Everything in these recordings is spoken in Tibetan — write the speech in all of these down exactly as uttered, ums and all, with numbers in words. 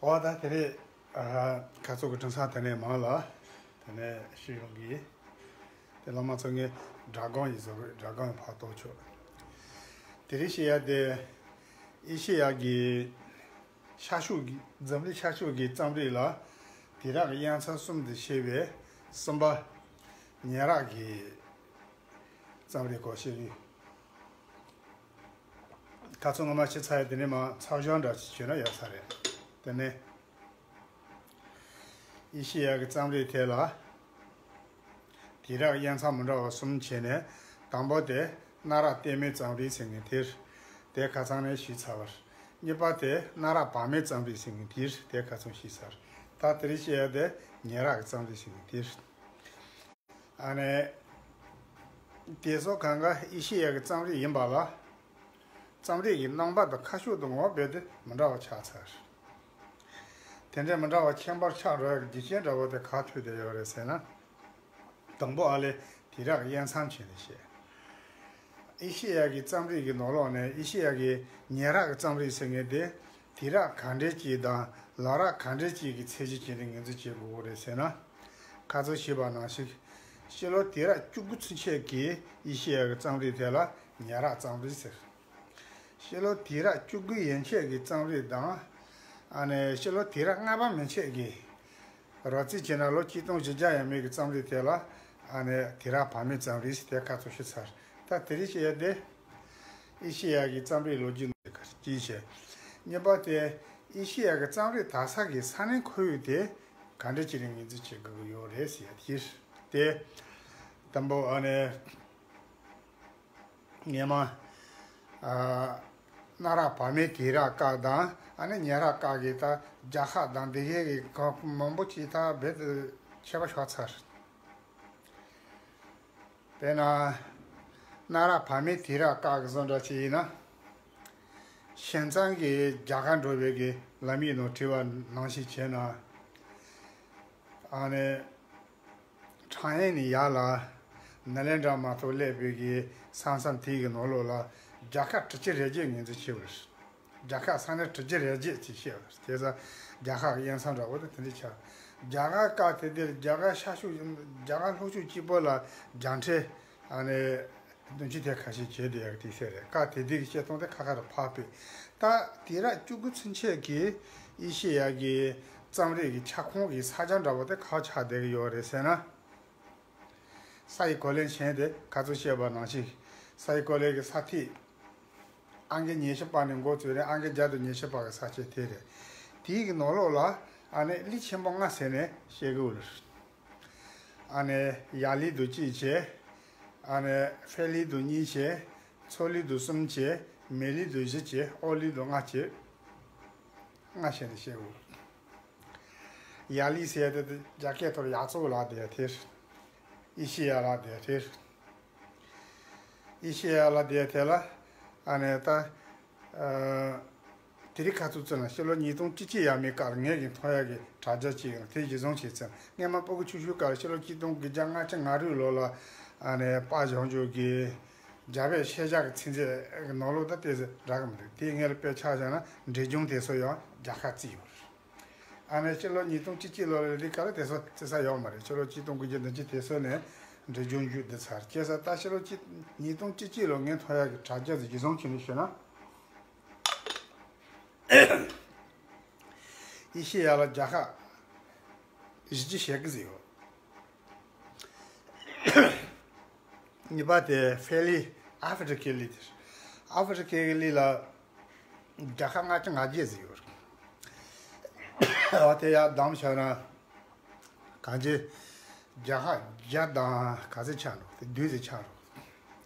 འོ་ད་དེ་རེད། ཨ། ཁ་ཚོ་གི་དྲན་ས་དེ་ནས་མང་ལ། དེ་ནས་ཤི་ཡོང་གི། དེ་བླ་མ་ཚོ་ངས་སྒྲ་སྒམ་ཡི་བཟོ་གི་སྒྲ་སྒམ་ཡི་ཕར་གཏོང་ཆོག་དེ་རིང་བཤད་ཡ་དེ། ཨེ་ཤེ་ཡ་གི་ཤར་ཕྱོགས་ཀྱི་འཛམ་གླིང་ཤར་ཕྱོགས་ཀྱི་རྩོམ་རིག་ལ། དུས་རབས་ཀྱི་དབྱེ་མཚམས་གསུམ་དུ་ཕྱེ་བའི་གསུམ་པ། ཉེ་རབས་ཀྱི་རྩོམ་རིག་སྐོར་བཤད་ཀྱི། ཁ་ཚོ་ངོ་མ་ཤེས་ཚར་ཡ་དེ་ནས་མ་ཚགས་ཤོག་འདྲ་ཞིག་བྱོས་ན་ཡག་ས་རེད། དེ་ནས་ཨེ་ཤེ་ཡ་གི་རྩོམ་རིག་ཐད་ལ། དུས་རབས་དབྱེ་མཚམས་མི་འདྲ་བ་གསུམ་བྱས་ནས། དང་པོ་དེ་གནའ་རབས་ལྟད་མོའི་རྩོམ་རིག་ཟེར་མཁན་དེ་རེད། དེ་ཁ་སང་ནས་ཞུས་ཚར་བ་རེད། གཉིས་པ་དེ་གནའ་རབས་བར་མའི་རྩོམ་རིག་ཟེར་མཁན་དེ་རེད། དེ་ཁ་སང་ཞུས་ཚར་རེད། ད་དེ་རིང་བཤད་ཡ་དེ་ཉེ་རབས་ཀྱི་རྩོམ་རིག་ཟེར་མཁན་དེ་རེད། ཨ་ནི། དེ་ཚོ་གང་ག་ཨེ་ཤེ་ཡ་གི་རྩོམ་རིག་ཡིན་པ་ལ། རྩོམ་རིག་གི་རྣམ་པ་དང་ཁ་ཕྱོགས་དང་ངོ་བོ་རྦད་དེ་མི་འདྲ་བ་ཆགས་ཚར། དེ་འདྲའི་མི་འདྲ་བ་ཁྱད་པར་ཆགས་འགྲོ་ཡ་གི་རྒྱུ་རྐྱེན་འདྲ་བོ་དེ་ག་ཐུག་བསྡད་ཡོད་རེད་ཟེར་ན། དང་པོ་ཨ་ལས་དུས་རབས་དབྱེ་མཚམས་བྱས་ནས་བཤད། ཨེ་ཤེ་ཡ་གི་རྩོམ་རིག་གི་ནང་ལོགས་ནས་ཨེ་ཤེ་ཡ་གི་ཉེ་རབས་ཀྱི་རྩོམ་རིག་ཟེར་མཁན་དེ། དུས་རབས་ག་འདྲས་ཅིག་དང་ལོ་རབས་ག་འདྲས་ཅིག་གི་ཚད་གཞི་བྱས་ནས་ངོས་འཛིན་བྱེད་དགོས་རེད་ཟེར་ན། ཁ་ཚོ་ཞུས་པ་ནང་བཞིན། ཕྱི་ལོ་དུས་རབས་བཅུ་དགུ་ཚུན་ཆད་ཀྱི་ཨེ་ཤེ་ཡ་གི་རྩོམ་རིག་དེ་ལ་ཉེ་རབས་རྩོམ་རིག་ཟེར། ཕྱི་ལོ་དུས་རབས་བཅུ་དགུ་ཡན་ཆད་ཀྱི་རྩོམ་རིག་དང་། ཨ་ནི་ཕྱི་ལོ་དུས་རབས་ལྔ་པ་མན་ཆད་ཀྱི། རོབ་རྩིས་བྱས་ན་ལོ་ཆིག་སྟོང་བཞི་བརྒྱ་ཡས་མས་ཀྱི་རྩོམ་རིག་དེ་ལ། ཨ་ནི་དུས་རབས་བར་མའི་རྩོམ་རིག་ཟེར་དེ་ཁ་ཚོ་ཞུས་ཚར། ད་དེ་རིང་བཤད་ཡ་དེ། ཨེ་ཤེ་ཡ་གི་རྩོམ་རིག་ལོ་རྒྱུས་ནང་ག་རེ་ཅི་བཤད། གཉིས་པ་དེ། ཨེ་ཤེ་ཡ་གི་རྩོམ་རིག་དར་ས་གི་ས་གནས་ཁོར་ཡུག་དེ་ག་འདྲ་ཅིག་ལ་ངོས་འཛིན་བྱེད་དགོས་ཀྱི་ཡོད་རེད་ཟེར་ཡ་དེ། དང་པོ་ཨ་ནི། སྔས་མ། ཨ། གནའ་རབས་བར་མའི་དུས་རབས་སྐབས་དང་ཨ་ནི་ཉེ་རབས་སྐབས་ཀྱི་ད་རྒྱལ་ཁབ་དང་འདི་གའི་གི་གང་མང་པོ་ཅིག་ད་རྦད་དེ་ཁྱད་པར་ཆགས་ཚར། དཔེར་ན། གནའ་རབས་བར་མའི་དུས་རབས་སྐབས་ཀྱི་བཟོ་འདྲ་ཅིག་ཡིན་ན། ཞིང་ཚང་གི་རྒྱལ་ཁ་འགྲོ་བའི་གི་ལམ་ཡིག་ནང་བྲིས་པ་ནང་བཞིན་བྱས་ན། ཨ་ནི། ཁྲང་ཨན་ནས་ཡར་ལ་ནཱ་ལེནྡྲ་མ་ཐོག་སླེབས་པའི་གི་ས་མཚམས་དེའི་གི་ནང་ལོགས་ལ་རྒྱལ་ཁབ་དྲུག་ཅུ་རེ་བརྒྱད་ངོས་འཛིན་བྱས་པ་རེད། རྒྱལ་ཁབ་ས་གནས་དྲུག་ཅུ་རེ་བརྒྱད་ཅིག་བཤད་པ་རེད། བྱས་ཙང་རྒྱལ་ཁབ་ཀྱི་དབྱེ་མཚམས་འདྲ་བོ་དེ་དེ་འདྲ་ཆགས། རྒྱ་གར་སྐབས་དེ་དུས་རྒྱ་གར་ཤར་ཕྱོགས། རྒྱ་གར་ལྷོ་ཕྱོགས་གཅིག་པོ་ལ་རྒྱལ་ཕྲན་ཨ་ནི་བདུན་ཅུ་དེ་ཁ་ཤས་བྱས་བསྡད་ཡག་དེ་ཟེར་རེད། སྐབས་དེ་དུས་ཀྱི་བཤད་སྟངས་དེ་ཁ་ཁ་རུ་ཕབ་པས། ད་དུས་རབས་བཅུ་དགུ་ཚུན་ཆད་ཀྱི་ཨེ་ཤེ་ཡ་གི་རྩོམ་རིག་གི་ཁྱབ་ཁོངས་ཀྱི་ས་ཆ་འདྲ་བོ་དེ་ག་པར་ཆགས་བསྡད་ཀྱི་ཡོད་རེད་ཟེར་ན། ས་ཡི་གོ་ལའི་ཆེན་དེ་ཁ་ཚོ་བཤད་པ་ནང་བཞིན། ས་ཡི་གོ་ལའི་གི་ས་ཐིག་ཨང་ཀི་ཉི་ཤུ་པ་ནས་འགོ་བཙུགས་ནས་ཨང་ཀི་བརྒྱ་དང་ཉི་ཤུ་པ་གི་ས་ཆ་དེ་རེད། དེའི་གི་ནང་ལོགས་ལ་ཨ་ནི་གླིང་ཆེན་པོ་ལྔ་ཟེར་ནས་བཤད་ཀྱི་ཡོད་རེད། ཨ་ནི་ཡ་གླིང་དུ་གཅིག་བྱས། ཨ་ནི་ཧྥེ་གླིང་དུ་གཉིས་བྱས། མཚོ་གླིང་དུ་གསུམ་བྱས། མེ་གླིང་དུ་བཞི་བྱས། ཨོ་གླིང་དུ་ལྔ་བྱས། ལྔ་བྱས་ནས་བཤད་ཡོད། ཡ་གླིང་ཟེར་ཡ་དེ་རྒྱ་སྐད་ཐོག་ཡ་གཙོ་བོ་ལ་དེ་ཡ་དེ་རེད། ཨེ་ཤེ་ཡ་ལ་དེ་ཡ་དེ་རེད། ཨེ་ཤེ་ཡ་ལ་དེ་ཡ་དེ་ལ་ཨ་ནི་ད། ཨ། དེ་རིང་ཁ་ཚུགས་ཚུན་ལ་ཕྱི་ལོ་ཉིས་སྟོང་བཅུ་གཅིག་ཡས་མས་སྐབས་ལ་ངས་ཀྱི་མཐོང་ཡག་གི་དྲ་རྒྱ་གཅིག་ཡང་དེ་གཞི་བཟུང་བྱས་ཚུན། སྔས་མ་སྤུ་གུ་ཆུང་ཆུང་སྐབས་ལ་ཕྱི་ལོ་ཆིག་སྟོང་དགུ་བརྒྱ་ལྔ་བཅུ་ང་དྲུག་ལོ་ལ་ཨ་ནི་པ་ཞང་ཇོ་གི་རྒྱ་བོད་ཤན་སྦྱར་གྱི་ཚིག་མཛོད་ཀྱི་ནང་ལོགས་ད་ཏོག་ཙམ་འདྲ་གི་མི་འདུག་དེ་སྔོན་ལ་དཔེ་ཆ་བཞག་ན་འབྲི་རྒྱུན་དེ་ཚོ་ཡང་རྒྱལ་ཁ་བརྩིས་ཡོད་རེད། ཨ་ནི་ཕྱི་ལོ་ཉིས་སྟོང་བཅུ་གཅིག་ལོ་ལ་དེ་སྐབས་ལ་དེ་ཚོ་བརྩི་ས་ཡོད་མ་རེད། ཕྱི་ལོ་ཆིག་སྟོང་དགུ་བརྒྱ་བདུན་ཅུ་དེ་ཚོ་ནས་འབྲི་རྒྱུན་བརྒྱུད་བསྡད་ཚར། བྱས་ཙང་ད་ཕྱི་ལོ་གཅིག་ཉིས་སྟོང་བཅུ་གཅིག་ལོ་ངས་མཐོང་ཡག་གི་དྲ་རྒྱ་དེ་གཞི་བཟུང་བྱས་ནས་ཞུས་ན། ཨེ་ཤེ་ཡ་ལ་རྒྱལ་ཁབ་བཞི་བཅུ་ཞེ་དགུ་ཟིག་ཡོད། གཉིས་པ་དེ་ཧྥེ་གླིང་། ཨ་ཧྥེ་རི་ཁའི་གླིང་དེ་རེད། ཨ་ཧྥེ་རི་ཁའི་གླིང་ལ་རྒྱལ་ཁབ་ལྔ་བཅུ་ང་བརྒྱད་ཟིག་ཡོད་རེད། འོ་དེ་ཡར་བསྡོམས་བྱས་ན་གང་ཅི་རྒྱལ་ཁབ་བརྒྱ་དང་ག་ཚོད་ཆགས་འགྲོ། དེ་བདུན་ཟིག་ཆགས་འགྲོ།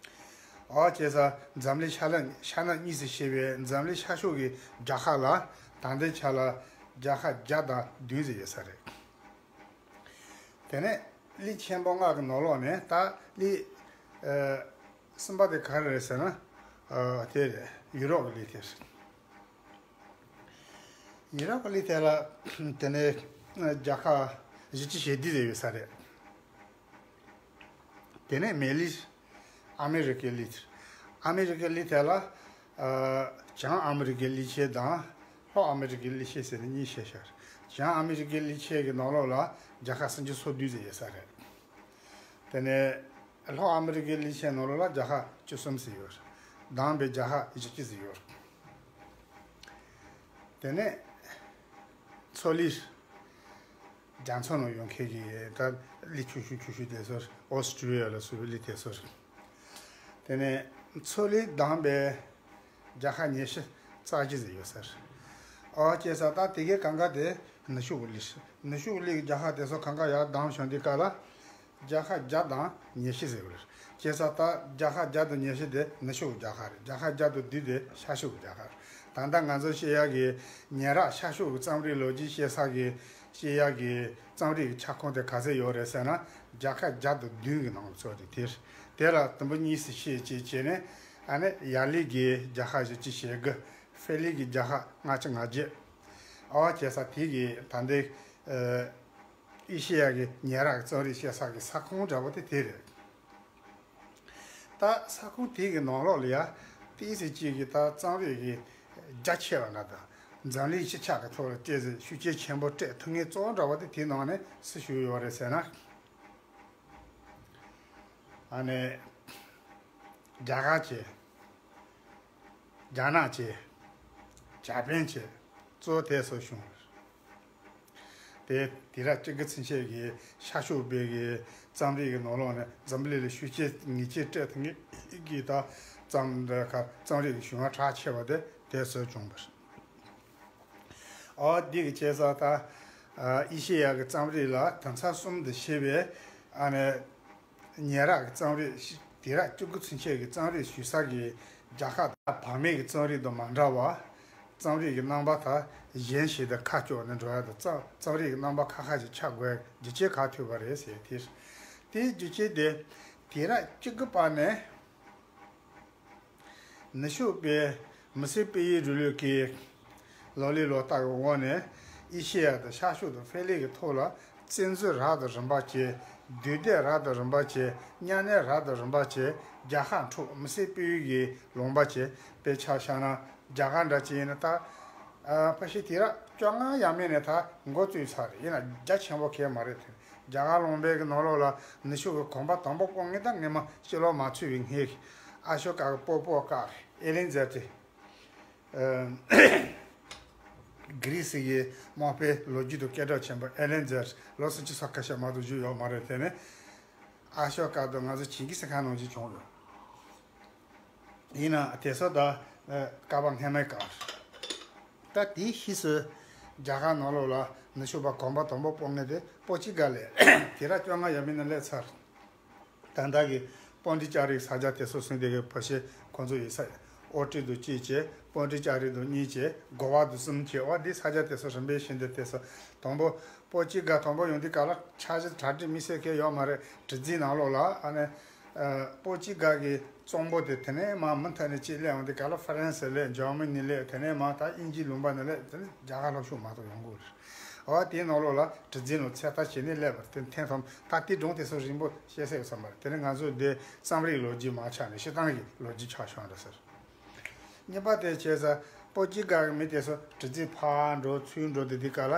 འོ་བྱས་ཙང་འཛམ་གླིང་ཤར་ནག་ཤར་ནག་གཉིས་སུ་ཕྱེ་བའི་འཛམ་གླིང་ཤར་ཕྱོགས་ཀྱི་རྒྱལ་ཁབ་ལ་ད་ལྟའི་ཆ་ལ་རྒྱལ་ཁབ་བརྒྱ་དང་བདུན་ཟིག་ཡོད་ས་རེད། དེ་ནས་གླིང་ཆེན་པོ་ལྔ་གི་ནང་ལོགས་ནས་ད་གླིང་། ཨ། གསུམ་པ་དེ་ག་རེ་རེད་ཟེར་ན། ཨ། དེ་རེད། ཡུ་རོབ་ཀྱི་གླིང་དེ་རེད། ཡུ་རོབ་ཀྱི་གླིང་དེ་ལ་དེ་ནས་རྒྱལ་ཁབ་བཞི་བཅུ་ཞེ་བདུན་ཟིག་ཡོད་ས་རེད། དེ་ནས་མེ་གླིང་། ཨ་མེ་རི་ཀའི་གླིང་དེ་རེད། ཨ་མེ་རི་ཀའི་གླིང་དེ་ལ། ཨ། བྱང་ཨ་མེ་རི་ཀའི་གླིང་ཆེན་དང་། ལྷོ་ཨ་མི་རི་ཀའི་གླིང་ཆེན་ཟེར་ནས་གཉིས་བཤད་ཤག་བྱང་ཨ་མི་རི་ཀའི་གླིང་ཆེན་གྱི་ནང་ལོགས་ལ་རྒྱལ་ཁབ་སུམ་ཅུ་སོ་བདུན་ཟེར་ཡོད་ས་རེད། དེ་ནས་ལྷོ་ཨ་མི་རི་ཀའི་གླིང་ཆེན་ནང་ལོགས་ལ་རྒྱལ་ཁབ་བཅུ་གསུམ་ཟེར་ཡོད། བསྡོམས་པས་རྒྱལ་ཁབ་བཞི་བཅུ་ཟེར་ཡོད། དེ་ནས་མཚོ་གླིང་རྒྱ་མཚོ་ནང་ཡོད་མཁན་གྱི་ད་གླིང་ཆུང་ཆུང་ཆུང་ཆུང་དེ་ཚོ་ཨོ་སི་ཀྲི་ལི་ཡ་ལ་སོགས་པའི་གླིང་དེ་ཚོ་རེད། དེ་ནས་མཚོ་གླིང་བསྡོམས་པས་རྒྱལ་ཁབ་ཉི་ཤུ་རྩ་བཞི་ཟེར་ཡོད་ས་རེད། ཨོ་བྱས་ཙང་ད་དེ་གའི་གང་ག་དེ་ནུབ་ཕྱོགས་ཀྱི་གླིང་། ནུབ་ཕྱོགས་ཀྱི་གླིང་གི་རྒྱལ་ཁབ་དེ་ཚོ་གང་ག་ཡར་བསྡོམས་བྱུང་དུས་སྐབས་ལ་རྒྱལ་ཁབ་བརྒྱ་དང་ཉི་ཤུ་ཟེར་བ་རེད། བྱས་ཙང་ད་རྒྱལ་ཁབ་བརྒྱ་དང་ཉི་ཤུ་དེ་ནུབ་ཕྱོགས་ཀྱི་རྒྱལ་ཁབ་རེད། རྒྱལ་ཁབ་བརྒྱ་དང་བདུན་དེ་ཤར་ཕྱོགས་ཀྱི་རྒྱལ་ཁབ་རེད། ད་ལྟ་ང་ཚོ་བཤད་ཡག་གི་ཉེ་རབས་ཤར་ཕྱོགས་ཀྱི་རྩོམ་རིག་ལོ་རྒྱུས་བཤད་ས་གི་བཤད་ཡག་གི་རྩོམ་རིག་གི་ཁྱབ་ཁོངས་དེ་ག་ཚོད་ཡོད་རེད་ཟེར་ན། རྒྱལ་ཁབ་བརྒྱ་དང་བདུན་གྱི་ནང་ལ་ཚུད་རེད། དེ་དེ་ལ་དུམ་བུ་གཉིས་སུ་ཕྱེ་བྱས་བྱས་ནས། ཨ་ནི་ཡ་ལི་གི་རྒྱལ་ཁབ་བཞི་བཅུ་ཞེ་དགུ། ཧྥེ་ལི་གི་རྒྱལ་ཁབ་ལྔ་བཅུ་ང་བརྒྱད། ཨོ་བྱས་ཙང་དེ་གི་ད་ལྟའི་ཨེ་ཤེ་ཡ་གི་ཉེ་རབས་ཀྱི་རྩོམ་རིག་བཤད་ས་གི་ས་ཁོངས་འདྲ་བོ་དེ་དེ་རེད། ད་ས་ཁོངས་དེ་གི་ནང་ལོགས་ལ་ཡ་ཏོག་ཙམ་ཅིག་གི་ད་རྩོམ་རིག་གི་རྒྱ་ཆེ་བ་འདྲ་དང་། འཛམ་གླིང་སྤྱི་ཁྱབ་ཀྱི་ཐོག་ལ་ཏོག་ཙམ་ཤུགས་རྐྱེན་ཆེན་པོ་སྤྲད་ཐུབ་མཁན་གཙོ་བོ་འདྲ་བོ་དེ་དེའི་ནང་ནས་སུ་ཞུགས་ཡོད་རེད་ཟེར་ན། ཨ་ནི་རྒྱ་གར་བྱས། རྒྱ་ནག་བྱས། ཇ་པན་བྱས། གཙོ་བོ་དེ་ཚོ་བྱུང་བ་རེད། དེ་དུས་རབས་བཅུ་དགུ་ཚུན་ཆད་ཀྱི་ཤར་ཕྱོགས་པའི་གི་རྩོམ་རིག་གི་ནང་ལོགས་ནས་འཛམ་གླིང་ལ་ཤུགས་རྐྱེན་ངེས་ཅན་སྤྲད་ཐུབ་མཁན་གྱི་ད་རྩོམ་འདི་ག་རྩོམ་རིག་གི་གཞུང་བ་གྲགས་ཆེ་བ་དེ་དེ་ཚོ་བྱུང་བ་རེད། ཨོ་འདི་གི་བྱས་ཙང་ད་ཨ་ཨེ་ཤེ་ཡ་གི་རྩོམ་རིག་ལ་དེང་སང་གསུམ་དུ་ཕྱེ་བའི་ཨ་ནི་ཉེ་རབས་ཀྱི་རྩོམ་རིག་ཤི་དུས་རབས་བཅུ་དགུ་ཚུན་ཆད་ཀྱི་རྩོམ་རིག་ཞུ་ས་གི་རྒྱལ་ཁབ་དང་བར་མའི་གི་རྩོམ་རིག་དང་མ་འདྲ་བ། རྩོམ་རིག་གི་རྣམ་པ་དག་གཞན་ཞིག་དང་ཁ་ཕྱོགས་ནས་འགྲོ་ཡ་དང་། རྩོམ་རྩོམ་རིག་གི་རྣམ་པ་ཁ་ཁ་ཞིག་ཆགས་དགོས་རྒྱུ་རྐྱེན་ག་ཐུག་པ་རེད་ཟེར་དེ། དེའི་རྒྱུ་རྐྱེན་དེ་དུས་རབས་བཅུ་དགུ་པ་ནས་ནུབ་ཕྱོགས་པའི་མི་སེར་སྤེལ་ཡུལ་རིང་ལུགས་ཀྱི་ལོ་ལས་ལོ་རྟགས་ཀྱི་འོག་ནས་ཨེ་ཤེ་ཡ་དང་ཤར་ཕྱོགས་དང་ཧྥེ་ལི་གི་ཐོག་ལ་བཙན་འཛུལ་རབ་དང་རིམ་པ་བྱས། འདུས་སྡོད་རབ་དང་རིམ་པ་བྱས། གཉའ་གནོན་རབ་དང་རིམ་པ་བྱས། རྒྱལ་ཁ་འཕྲོག་མི་སེར་སྤེལ་ཡུལ་གྱི་ལུང་པ་བྱས། དཔེ་ཆ་བཞག་ན་རྒྱ་གར་འདྲ་ཅིག་ཡིན་ན་ད། ཨ་ཕལ་ཆེར་དུས་རབས་བཅོ་ལྔ་ཡས་མས་ནས་ད་འགོ་བཙུགས་ཚར་རེད། ཡིན་ན་རྒྱ་ཆེན་པོ་གང་ཡང་མ་རེད་དེ། རྒྱ་གར་ལུང་པའི་གི་ནང་ལོགས་ལ་ནུབ་ཕྱོགས་ཀྱི་གོམ་པ་དང་པོ་སྤོ་མཁན་ད་ངོ་མ་ཕྱི་ལོགས་མ་ཚུད་པའི་སྔོན་གྱི་ཨ་ཤོ་ཀ་གི་སྤོ་སྤོ་ཀ་ཨེ་ལན་ཛེ་ཏྲི། ཨ་གྷི་རི་སི་གི་དམག་དཔོན་ལོ་རྒྱུས་དང་སྐད་གྲགས་ཆེན་པོ་ཨེ་ལན་ཛེ་ཏྲི་ལོ་སུམ་ཅུ་སོ་ཁ་ཤས་མ་གཏོགས་བཞུགས་ཡོད་མ་རེད། དེ་ནས་ཨ་ཤོ་ཀ་དང་ང་ཚོ་ཇིང་གི་སི་ཁན་ནང་བཞིན་བྱུང་ཡོད། ཡིན་ན་དེ་ཚོ་ད་ཨ་བསྐལ་པ་སྔ་མའི་སྐབས་རེད། ད་དེའི་ཕྱིས་སུ་རྒྱ་གར་ནང་ལོགས་ལ་ནུབ་ཕྱོགས་པ་གོམ་པ་དང་པོ་སྤོ་མཁན་དེ་པོར་ཅི་གལ་ལས་དུས་རབས་བཅོ་ལྔ་ཡས་མས་ནས་སླེབས་ཚར། ད་ལྟ་གི་པོན་ཏི་ཅ་རི་ས་ཆ་དེ་ཚོ་ཟིན་དེ་གི་ཕལ་ཆེར་ཁོང་ཚོ་ཡོད་ས་ཨོ་ཏི་དང་གཅིག་བྱས། པོན་ཏི་ཅ་རི་དང་གཉིས་བྱས། གོ་བ་དང་གསུམ་བྱས། འོ་འདི་ས་ཆ་དེ་ཚོ་རིམ་པས་བྱས་འདི་དེ་ཚོ་དང་པོ་པོར་ཅི་གལ་དང་པོ་ཡོང་དུས་སྐབས་ལ་འཆར་གཞི་གྲ་སྒྲིག་དམིགས་བསལ་གང་ཡང་ཡོད་མ་རེད། གྲུ་འཛིན་ནང་ལོགས་ལ་ཨ་ནི། ཨ་པོར་ཅི་གལ་གྱི་གཙང་པོ་དེ་དེ་ནས་མར་མུ་མཐུད་ནས་གཅིག་སླེབས་ཡོང་དུས་སྐབས་ལ་ཧྥ་རན་སི་སླེབས། འཇར་མ་ནི་སླེབས། དེ་ནས་མར་ད་དབྱིན་ཇིའི་ལུང་པ་ནས་སླེབས། དེ་ནས་རྒྱ་གར་ལྷོ་ཕྱོགས་མ་གཏོགས་ཡོང་གི་མ་རེད། འོ་དེའི་ནང་ལོགས་ལ་གྲུ་འཛིན་ལ་ཚོད་ལྟ་བྱས་ནས་སླེབས་པ་རེད། དེ་ཐེངས་ཐོག་ད་དེ་སྒྲུང་དེ་ཚོ་རིང་པོ་བཤད་ས་ཡོད་ས་མ་རེད། དེ་ནས་ང་ཚོ་འདི་རྩོམ་རིག་ལོ་རྒྱུས་མ་ཆགས་ནས་སྤྱིར་བཏང་གི་ལོ་རྒྱུས་ཆགས་བྱུང་རེད་ཟེར། གཉིས་པ་དེ་བྱས་ཙང་པོར་ཅི་གལ་གྱི་མི་དེ་ཚོ་གྲུ་འཛིན་ཕར་འགྲོ་ཚུར་འགྲོ་དེ་དུས་སྐབས་ལ་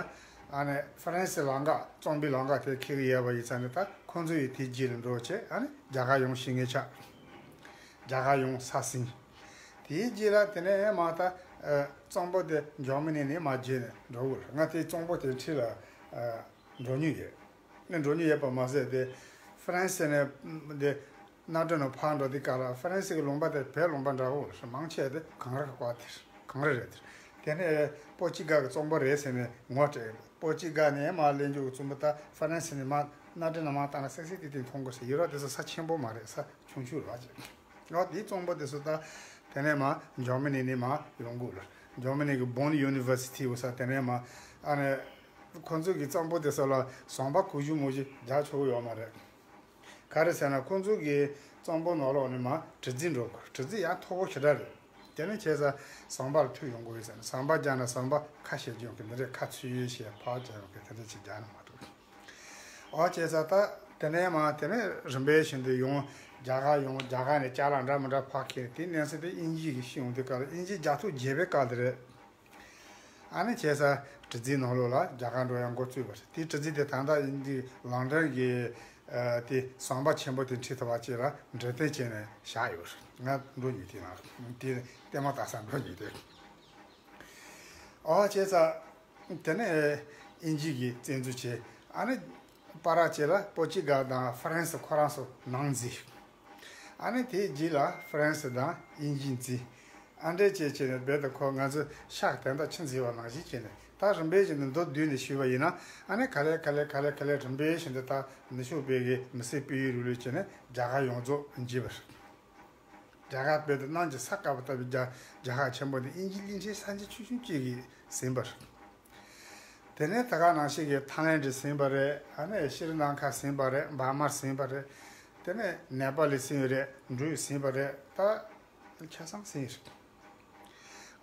ཨ་ནི་ཧྥ་རན་སི་ལམ་ཁ་གཙང་པོའི་ལམ་ཁ་དེ་འཁེལ་གྱི་ཡོད་པ་ཡིན་ཙང་ནས། ད་ཁོང་ཚོ་ཡི་དེའི་རྗེས་ལ་འགྲོ་བྱས་ཨ་ནི་རྒྱ་གར་ཡོང་ཤེས་མཁན་ཆགས། རྒྱ་གར་ཡོང་ས་ཟིན། དེའི་རྗེས་ལ་དེ་ནས་མར་ད་ཨ་གཙང་པོ་དེ་འཇར་མ་ནི་ནས་མར་བརྒྱུད་ནས་འགྲོ་དགོས། ང་དེ་གཙང་པོ་དེ་འཁྲིས་ལ་ཨ་འགྲོ་མྱོང་ཡོད། ནས་འགྲོ་མྱོང་ཡོད་པ་མ་ཟད་དེ་ཧྥ་རན་སི་ནས་དེ་གནམ་གྲུ་ནང་ཕར་འགྲོ་དུས་སྐབས་ལ་ཧྥ་རན་སི་གི་ལུང་པ་དེ་བོད་ལུང་པ་འདྲ་བོ་རེད། མང་ཆེ་བ་དེ་གངས་རི་བ་དེ་རེད། གངས་རི་རེད་དེ། དེ་ནས་པོར་ཅི་གལ་གྱི་གཙང་པོ་རེད་ཟེར་ནས་ངོ་སྤྲད། པོར་ཅི་གལ་ནས་མར་སླེབས་འཇུག་གི་གཙང་པོ་ད་ཧྥ་རན་སི་ནས་མར་གནམ་གྲུ་ནང་མར་བཏང་ན་སིག་སིག་ཏིག་ཏིག་མཐོང་དགོས་ཟེར། ཡུ་རོབ་དེ་ཚོ་ས་ཆེན་པོ་མ་རེད། ས་ཆུང་ཆུང་རེད་ཅེས། ཨོ་དེའི་གཙང་པོ་དེ་ཚོ་ད་དེ་ནས་མར་འཇར་མ་ནི་ནས་མར་ཡོང་དགོས་ལ། འཇར་མ་ནི་གི་བོན་ཡུ་ནི་ཝར་སི་ཊི་འོ་ས་དེ་ནས་མར་ཨ་ནི་ཁོང་ཚོ་གི་གཙང་པོ་དེ་ཚོ་ལ་ཟམ་པ་གང་བྱུང་མང་བྱུང་རྒྱག་ཆོག་གི་ཡོད་མ་རེད། ག་རེ་ཟེར་ན་ཁོང་ཚོ་གི་གཙང་པོ་ནང་ལོགས་ནས་མར་གྲུ་འཛིན་འགྲོ་དགོས། གྲུ་འཛིན་ཡང་མཐོ་པོ་ཞེ་དྲག་རེད། དེ་ནས་བྱས་ཙང་ཟམ་པ་ལ་ཐུག་ཡོང་དགོས་ཡོད་ཟེར་ན། ཟམ་པ་རྒྱག་ན་ཟམ་པ་ཁ་ཕྱེ་རྒྱུ་ཡོང་གི་འདི་འདྲས། ཁ་ཚུད་ཡོད་ཞེས་ཕར་རྒྱག་ཡོང་གི་འདི་འདྲས་ཅིག་རྒྱག་ན་མ་གཏོགས། ཨོ་བྱས་ཙང་ད་དེ་ནས་མར་དེ་ནས་རིམ་པས་བཞིན་དུ་ཡོང་། རྒྱ་གར་ཡོང་། རྒྱ་གར་ནས་ཅ་ལག་འདྲ་མི་འདྲ་ཕར་འཁྱེར། དེའི་གནས་ཚུལ་དེ་དབྱིན་ཇི་གིས་ཤེས་ཡོང་དུས་སྐབས་ལ། དབྱིན་ཇི་རྒྱལ་ཐོ་བརྒྱད་པའི་སྐབས་དེ་རེད། ཨ་ནི་བྱས་ཙང་དྲི་རྩད་ནང་ལོགས་ལ་རྒྱ་གར་འགྲོ་ཡག་འགོ་བཙུགས་པ་རེད། དེའི་དྲི་རྩད་དེ་ད་ལྟ་ཡིན་དུས་ལོན་ཌོན་གྱི་ཨ་དེ་ཟམ་པ་ཆེན་པོ་དེ་འཁྲིས་ཐུབ་པ་ཅིག་ལ་འབྲེལ་གཏུག་བྱས་ནས་བཞག་ཡོད་རེད། ང་འགྲོ་མྱོང་དེ་ན་དེ་ལྟད་མོ་ལྟ་ས་འགྲོ་མྱོང་དེ། ཨོ་བྱས་ཙང་དེ་ནས་དབྱིན་ཇི་གིས་བཙན་འཛུལ་བྱས། ཨ་ནི་པར་ཅིག་ལ་པོར་ཅི་གལ་དང་ཧྥ་རན་སི་ཁོ་རང་ཚོ་ནང་འཛུལ། ཨ་ནི་དེའི་རྗེས་ལ་ཧྥ་རན་སི་དང་དབྱིན་ཇི་འཛུལ། ཨ་འདྲས་བྱས་བྱས་ནས་རྦད་དེ་ཁོ་ང་ཚོའི་ཤག་དེ་འདྲ་ཆུ་འཛུལ་བ་ནང་བཞིན་བྱས་ནས། ད་རིམ་པས་བཞིན་དུ་མདོར་བསྡུས་ནས་ཞུས་པ་ཡིན་ན། ཨ་ནི་ག་ལེ་ག་ལེ་ག་ལེ་ག་ལེ་རིམ་པས་བཞིན་དུ་ད་ནུབ་ཕྱོགས་པའི་གི་མི་སེར་སྤེལ་ཡུལ་རུ་ལུགས་བྱས་ནས་རྒྱ་གར་ཡོངས་རྫོགས་འཛུལ་བ་རེད། རྒྱ་གར་རྦད་དེ་གནམ་གྱི་ས་དཀར་པོ་ལྟ་བུའི་རྒྱ་རྒྱལ་ཁབ་ཆེན་པོ་འདི་དབྱིན་ཇི་གླིང་ཕྲན་ས་ཆེན་ཆུང་ཆུང་གཅིག་གིས་ཟིན་པ་རེད། དེ་ནས་ད་ག་ནང་བཞིན་གྱི་ཐའི་ལེན་ཌི་ཟིན་པ་རེད། ཨ་ནི་ཤྲི་ལང་ཀ་ཟིན་པ་རེད། འབར་མ་ཟིན་པ་རེད། དེ་ནས་ནེ་པ་ལི་ཟིན་པ་རེད། འབྲུག་ཟིན་པ་རེད། ད་ཆ་ཚང་ཟིན་རེད།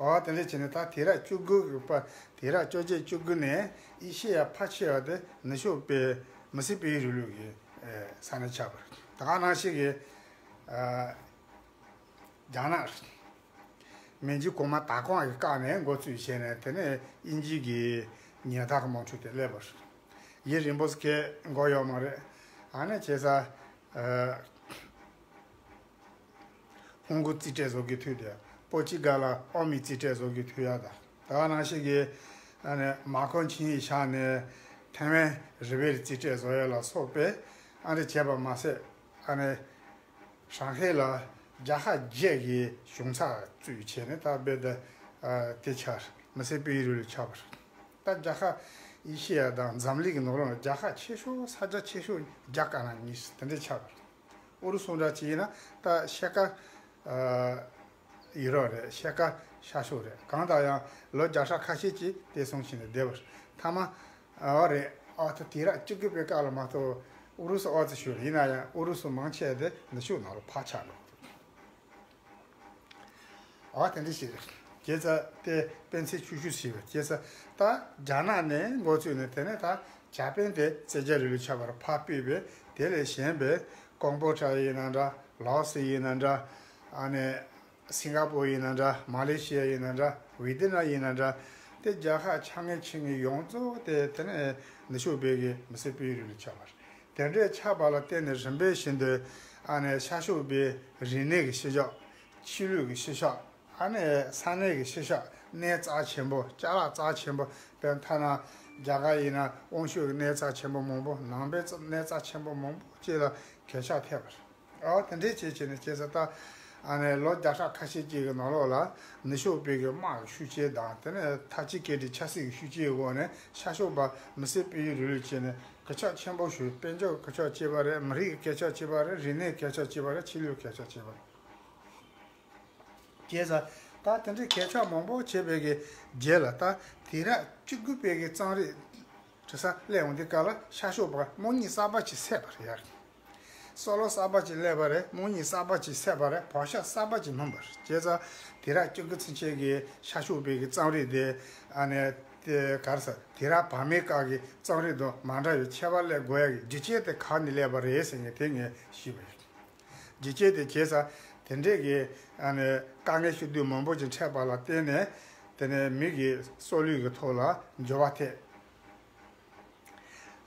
ཨོ་དེ་འདྲ་བྱས་ནས་ད་དུས་རབས་བཅུ་དགུ་གི་པ། དུས་རབས་བཅོ་བརྒྱད་བཅུ་དགུ་ནས་ཨེ་ཤེ་ཡ་ཕལ་ཆེ་བ་དེ་ནུབ་ཕྱོགས་པའི་མི་སེར་སྤེལ་ཡུལ་རུ་ལུགས་ཀྱི་ས་གནས་ཆགས་པ་རེད། ད་ག་ནང་བཞིན་གྱི་ཨ་རྒྱ་ནག་རེད། མན་ཇུ་གོང་མ་དར་ཁང་གི་བཀའ་ནས་འགོ་བཙུགས་བྱས་ནས། དེ་ནས་དབྱིན་ཇི་གི་ཉེན་བརྡ་གི་དམག་འཁྲུག་དེ་སླེབས་པ་རེད། ཡུན་རིང་པོ་ཞིག་འགོར་ཡོད་མ་རེད། ཨ་ནི་བྱས་ཙང་ཨ་ཧོང་ཀོང་རྩིས་སྤྲད་བཟོ་གི་དུས་དེ། པོར་ཅི་གལ་ལ་ཨོ་མི་རྩིས་སྤྲད་བཟོ་གི་དུས་ཡག་དང་། ད་ག་ནང་བཞིན་གྱི་ཨ་ནི་མཱ་ཁོང་ཆིང་ཡིག་ཤག་ནས་ཐའེ་ཝན་རི་བོའི་རྩིས་སྤྲད་བཟོ་ཡག་ལ་སོགས་པའི་ཨ་ནི་བྱས་པ་མ་ཟད། ཨ་ནི་ཧྲང་ཧའེ་ལ་རྒྱལ་ཁབ་བརྒྱད་ཀྱི་གཞུང་ཚབ་བཙུགས་བྱས་ནས། ད་རྦད་དེ་ཨ་དེ་ཆགས། མི་སེར་སྤེལ་ཡུལ་རུ་ལུགས་ཆགས་པ་རེད། ད་རྒྱལ་ཁབ་ཨེ་ཤེ་ཡ་དང་འཛམ་གླིང་གི་ནང་ལོགས་ལ་རྒྱལ་ཁབ་ཆེ་ཤོས། ས་ཆ་ཆེ་ཤོས་རྒྱ་དཀར་ནག་གཉིས་དེ་འདྲ་ཆགས་པ་རེད། ཨུ་རུ་སུ་འདྲ་ཅིག་ཡིན་ན་ད་ཕྱེད་ཀ་ཨ་ཡུ་རོབ་རེད། ཕྱེད་ཀ་ཤར་ཕྱོགས་རེད། གང་ལྟར་ཡང་ལོ་བརྒྱ་ཕྲག་ཁ་ཤས་ཅིག་དེ་སོང་བྱས་ནས་བསྡད་པ་རེད། མཐའ་མ་ཨོ་རེད། ཨོ་ད་དུས་རབས་བཅུ་དགུ་པའི་སྐབས་ལ་མ་གཏོགས་ཨུ་རུ་སུ་ཨོ་ཙི་ཞུ་རེད། ཡིན་ན་ཡང་ཨུ་རུ་སུ་མང་ཆེ་དེ་ནུབ་ཕྱོགས་ནང་ལ་ཕར་ཆགས་འགྲོ། ཨོ་དེ་འདྲ་ཞིག་རེད། བྱས་ཙང་དེ་དཔེ་མཚོན་ཆུང་ཆུང་ཞིག་རེད། བྱས་ཙང་ད་རྒྱ་ནག་ནས་འགོ་བཙུགས་ནས། དེ་ནས་ད་ཇ་པན་དེ་རྩེ་རྒྱ་རི་ལུ་ཆགས་པར་ཕར་སྤོས་པས། དེ་ལས་གཞན་པའི་ཀོང་པོ་ཊ་ཡིན་ན་འདྲ། ལའོ་སི་ཡིན་ན་འདྲ། ཨ་ནི་སིང་ག་པོ་ཡིན་ན་འདྲ། མ་ལེ་ཤི་ཡ་ཡིན་ན་འདྲ། ཝི་ཏི་ནམ་ཡིན་ན་འདྲ། དེ་རྒྱལ་ཁབ་ཆེ་ངེ་ཆུང་ངེ་ཡོངས་རྫོགས་དེ་དེ་ནས་ནུབ་ཕྱོགས་པའི་གི་མི་སེར་སྤེལ་ཡུལ་རུ་ཆགས་པ་རེད། དེ་འདྲའི་ཆགས་པ་ལ་བརྟེན་ནས་རིམ་པས་བཞིན་དུ་ཨ་ནི་ཤར་ཕྱོགས་པའི་རིག་གནས་ཀྱི་ཤུལ་བཞག་ཆོས་ལུགས་ཀྱི་ཤུལ་བཞག་ཨ་ནི་ས་གནས་ཀྱི་ཤུལ་བཞག་གནས་རྩ་ཆེན་པོ། ཅ་ལག་རྩ་ཆེན་པོ། དཔེར་ན་ཐ་ན་རྒྱ་གར་ཡིན་ན་དབང་ཕྱུག་གི་གནས་རྩ་ཆེན་པོ་མང་པོ། ནང་པའི་རྩ་གནས་རྩ་ཆེན་པོ་མང་པོ་བཅས་ལ་གོད་ཆག་ཐེབས་པ་རེད། ཨོ་དེ་འདྲས་བྱས་བྱས་ནས། བྱས་ཙང་ད་ཨ་ནི་ལོ་བརྒྱ་ཕྲག་ཁ་ཤས་ཅིག་གི་ནང་ལོགས་ལ་ནུབ་ཕྱོགས་པའི་གི་དམག་གི་ཤུགས་རྐྱེན་དང་། དེ་ནས་ཐ་ཅི་ཀེ་ཏི་ཆབ་སྲིད་ཀྱི་ཤུགས་རྐྱེན་འོག་ནས་ཤར་ཕྱོགས་པ་མི་སེར་སྤེལ་ཡུལ་རུ་ལུགས་བྱས་ནས་གོད་ཆག་ཆེན་པོ་ཞིག་དཔལ་འབྱོར་གྱི་གོད་ཆག་བྱས་པ་རེད། མི་རིགས་ཀྱི་གོད་ཆག་བྱས་པ་རེད། རིག་གནས་ཀྱི་གོད་ཆག་བྱས་པ་རེད། ཆོས་ལུགས་ཀྱི་གོད་ཆག་བྱས་པ་རེད། བྱས་ཙང་ད་དེ་འདྲའི་གོད་ཆག་མང་པོ་བྱས་པའི་གི་རྗེས་ལ། ད་དུས་རབས་བཅུ་དགུ་པའི་གི་རྩོམ་རིག་འབྲི་ས་སླེབས་འོང་དུས་སྐབས་ལ་ཤར་ཕྱོགས་པ་དམག་གཉིས་གསར་པ་ཅིག་བསད་པ་རེད་ཡ། སྲོག་བློ་གསར་པ་ཅིག་སླེབས་པ་རེད། དམག་གཉིས་གསར་པ་ཅིག་བསད་པ་རེད། བག་ཆགས་གསར་པ་ཅིག་སྨིན་པ་རེད། བྱས་ཙང་དུས་རབས་བཅུ་དགུ་ཚུན་ཆད་ཀྱི་ཤར་ཕྱོགས་པའི་གི་རྩོམ་རིག་དེ་ཨ་ནི་དེ་ག་རེ་ཟེར། དུས་རབས་བར་མའི་སྐབས་ཀྱི་རྩོམ་རིག་དང་མ་འདྲ་བའི་ཁྱད་པར་སླེབས་དགོས་ཡ་གི་རྒྱུ་རྐྱེན་དེ་ག་ནས་སླེབས་པ་རེད་ཟེར་ནས་དེ་ངས་ཞུས་པ་ཡིན། རྒྱུ་རྐྱེན་དེ་བྱས་ཙང་དེ་འདྲས་ཀྱི་ཨ་ནི་དཀའ་ངལ་ཤུགས་ལྡན་མང་པོ་ཅིག་འཕྲད་པ་ལ་བརྟེན་ནས། དེ་ནས་མི་གི་སྲོག་ལུས་ཀྱི་ཐོག་ལ་འགྱུར་བ་ཐེབས།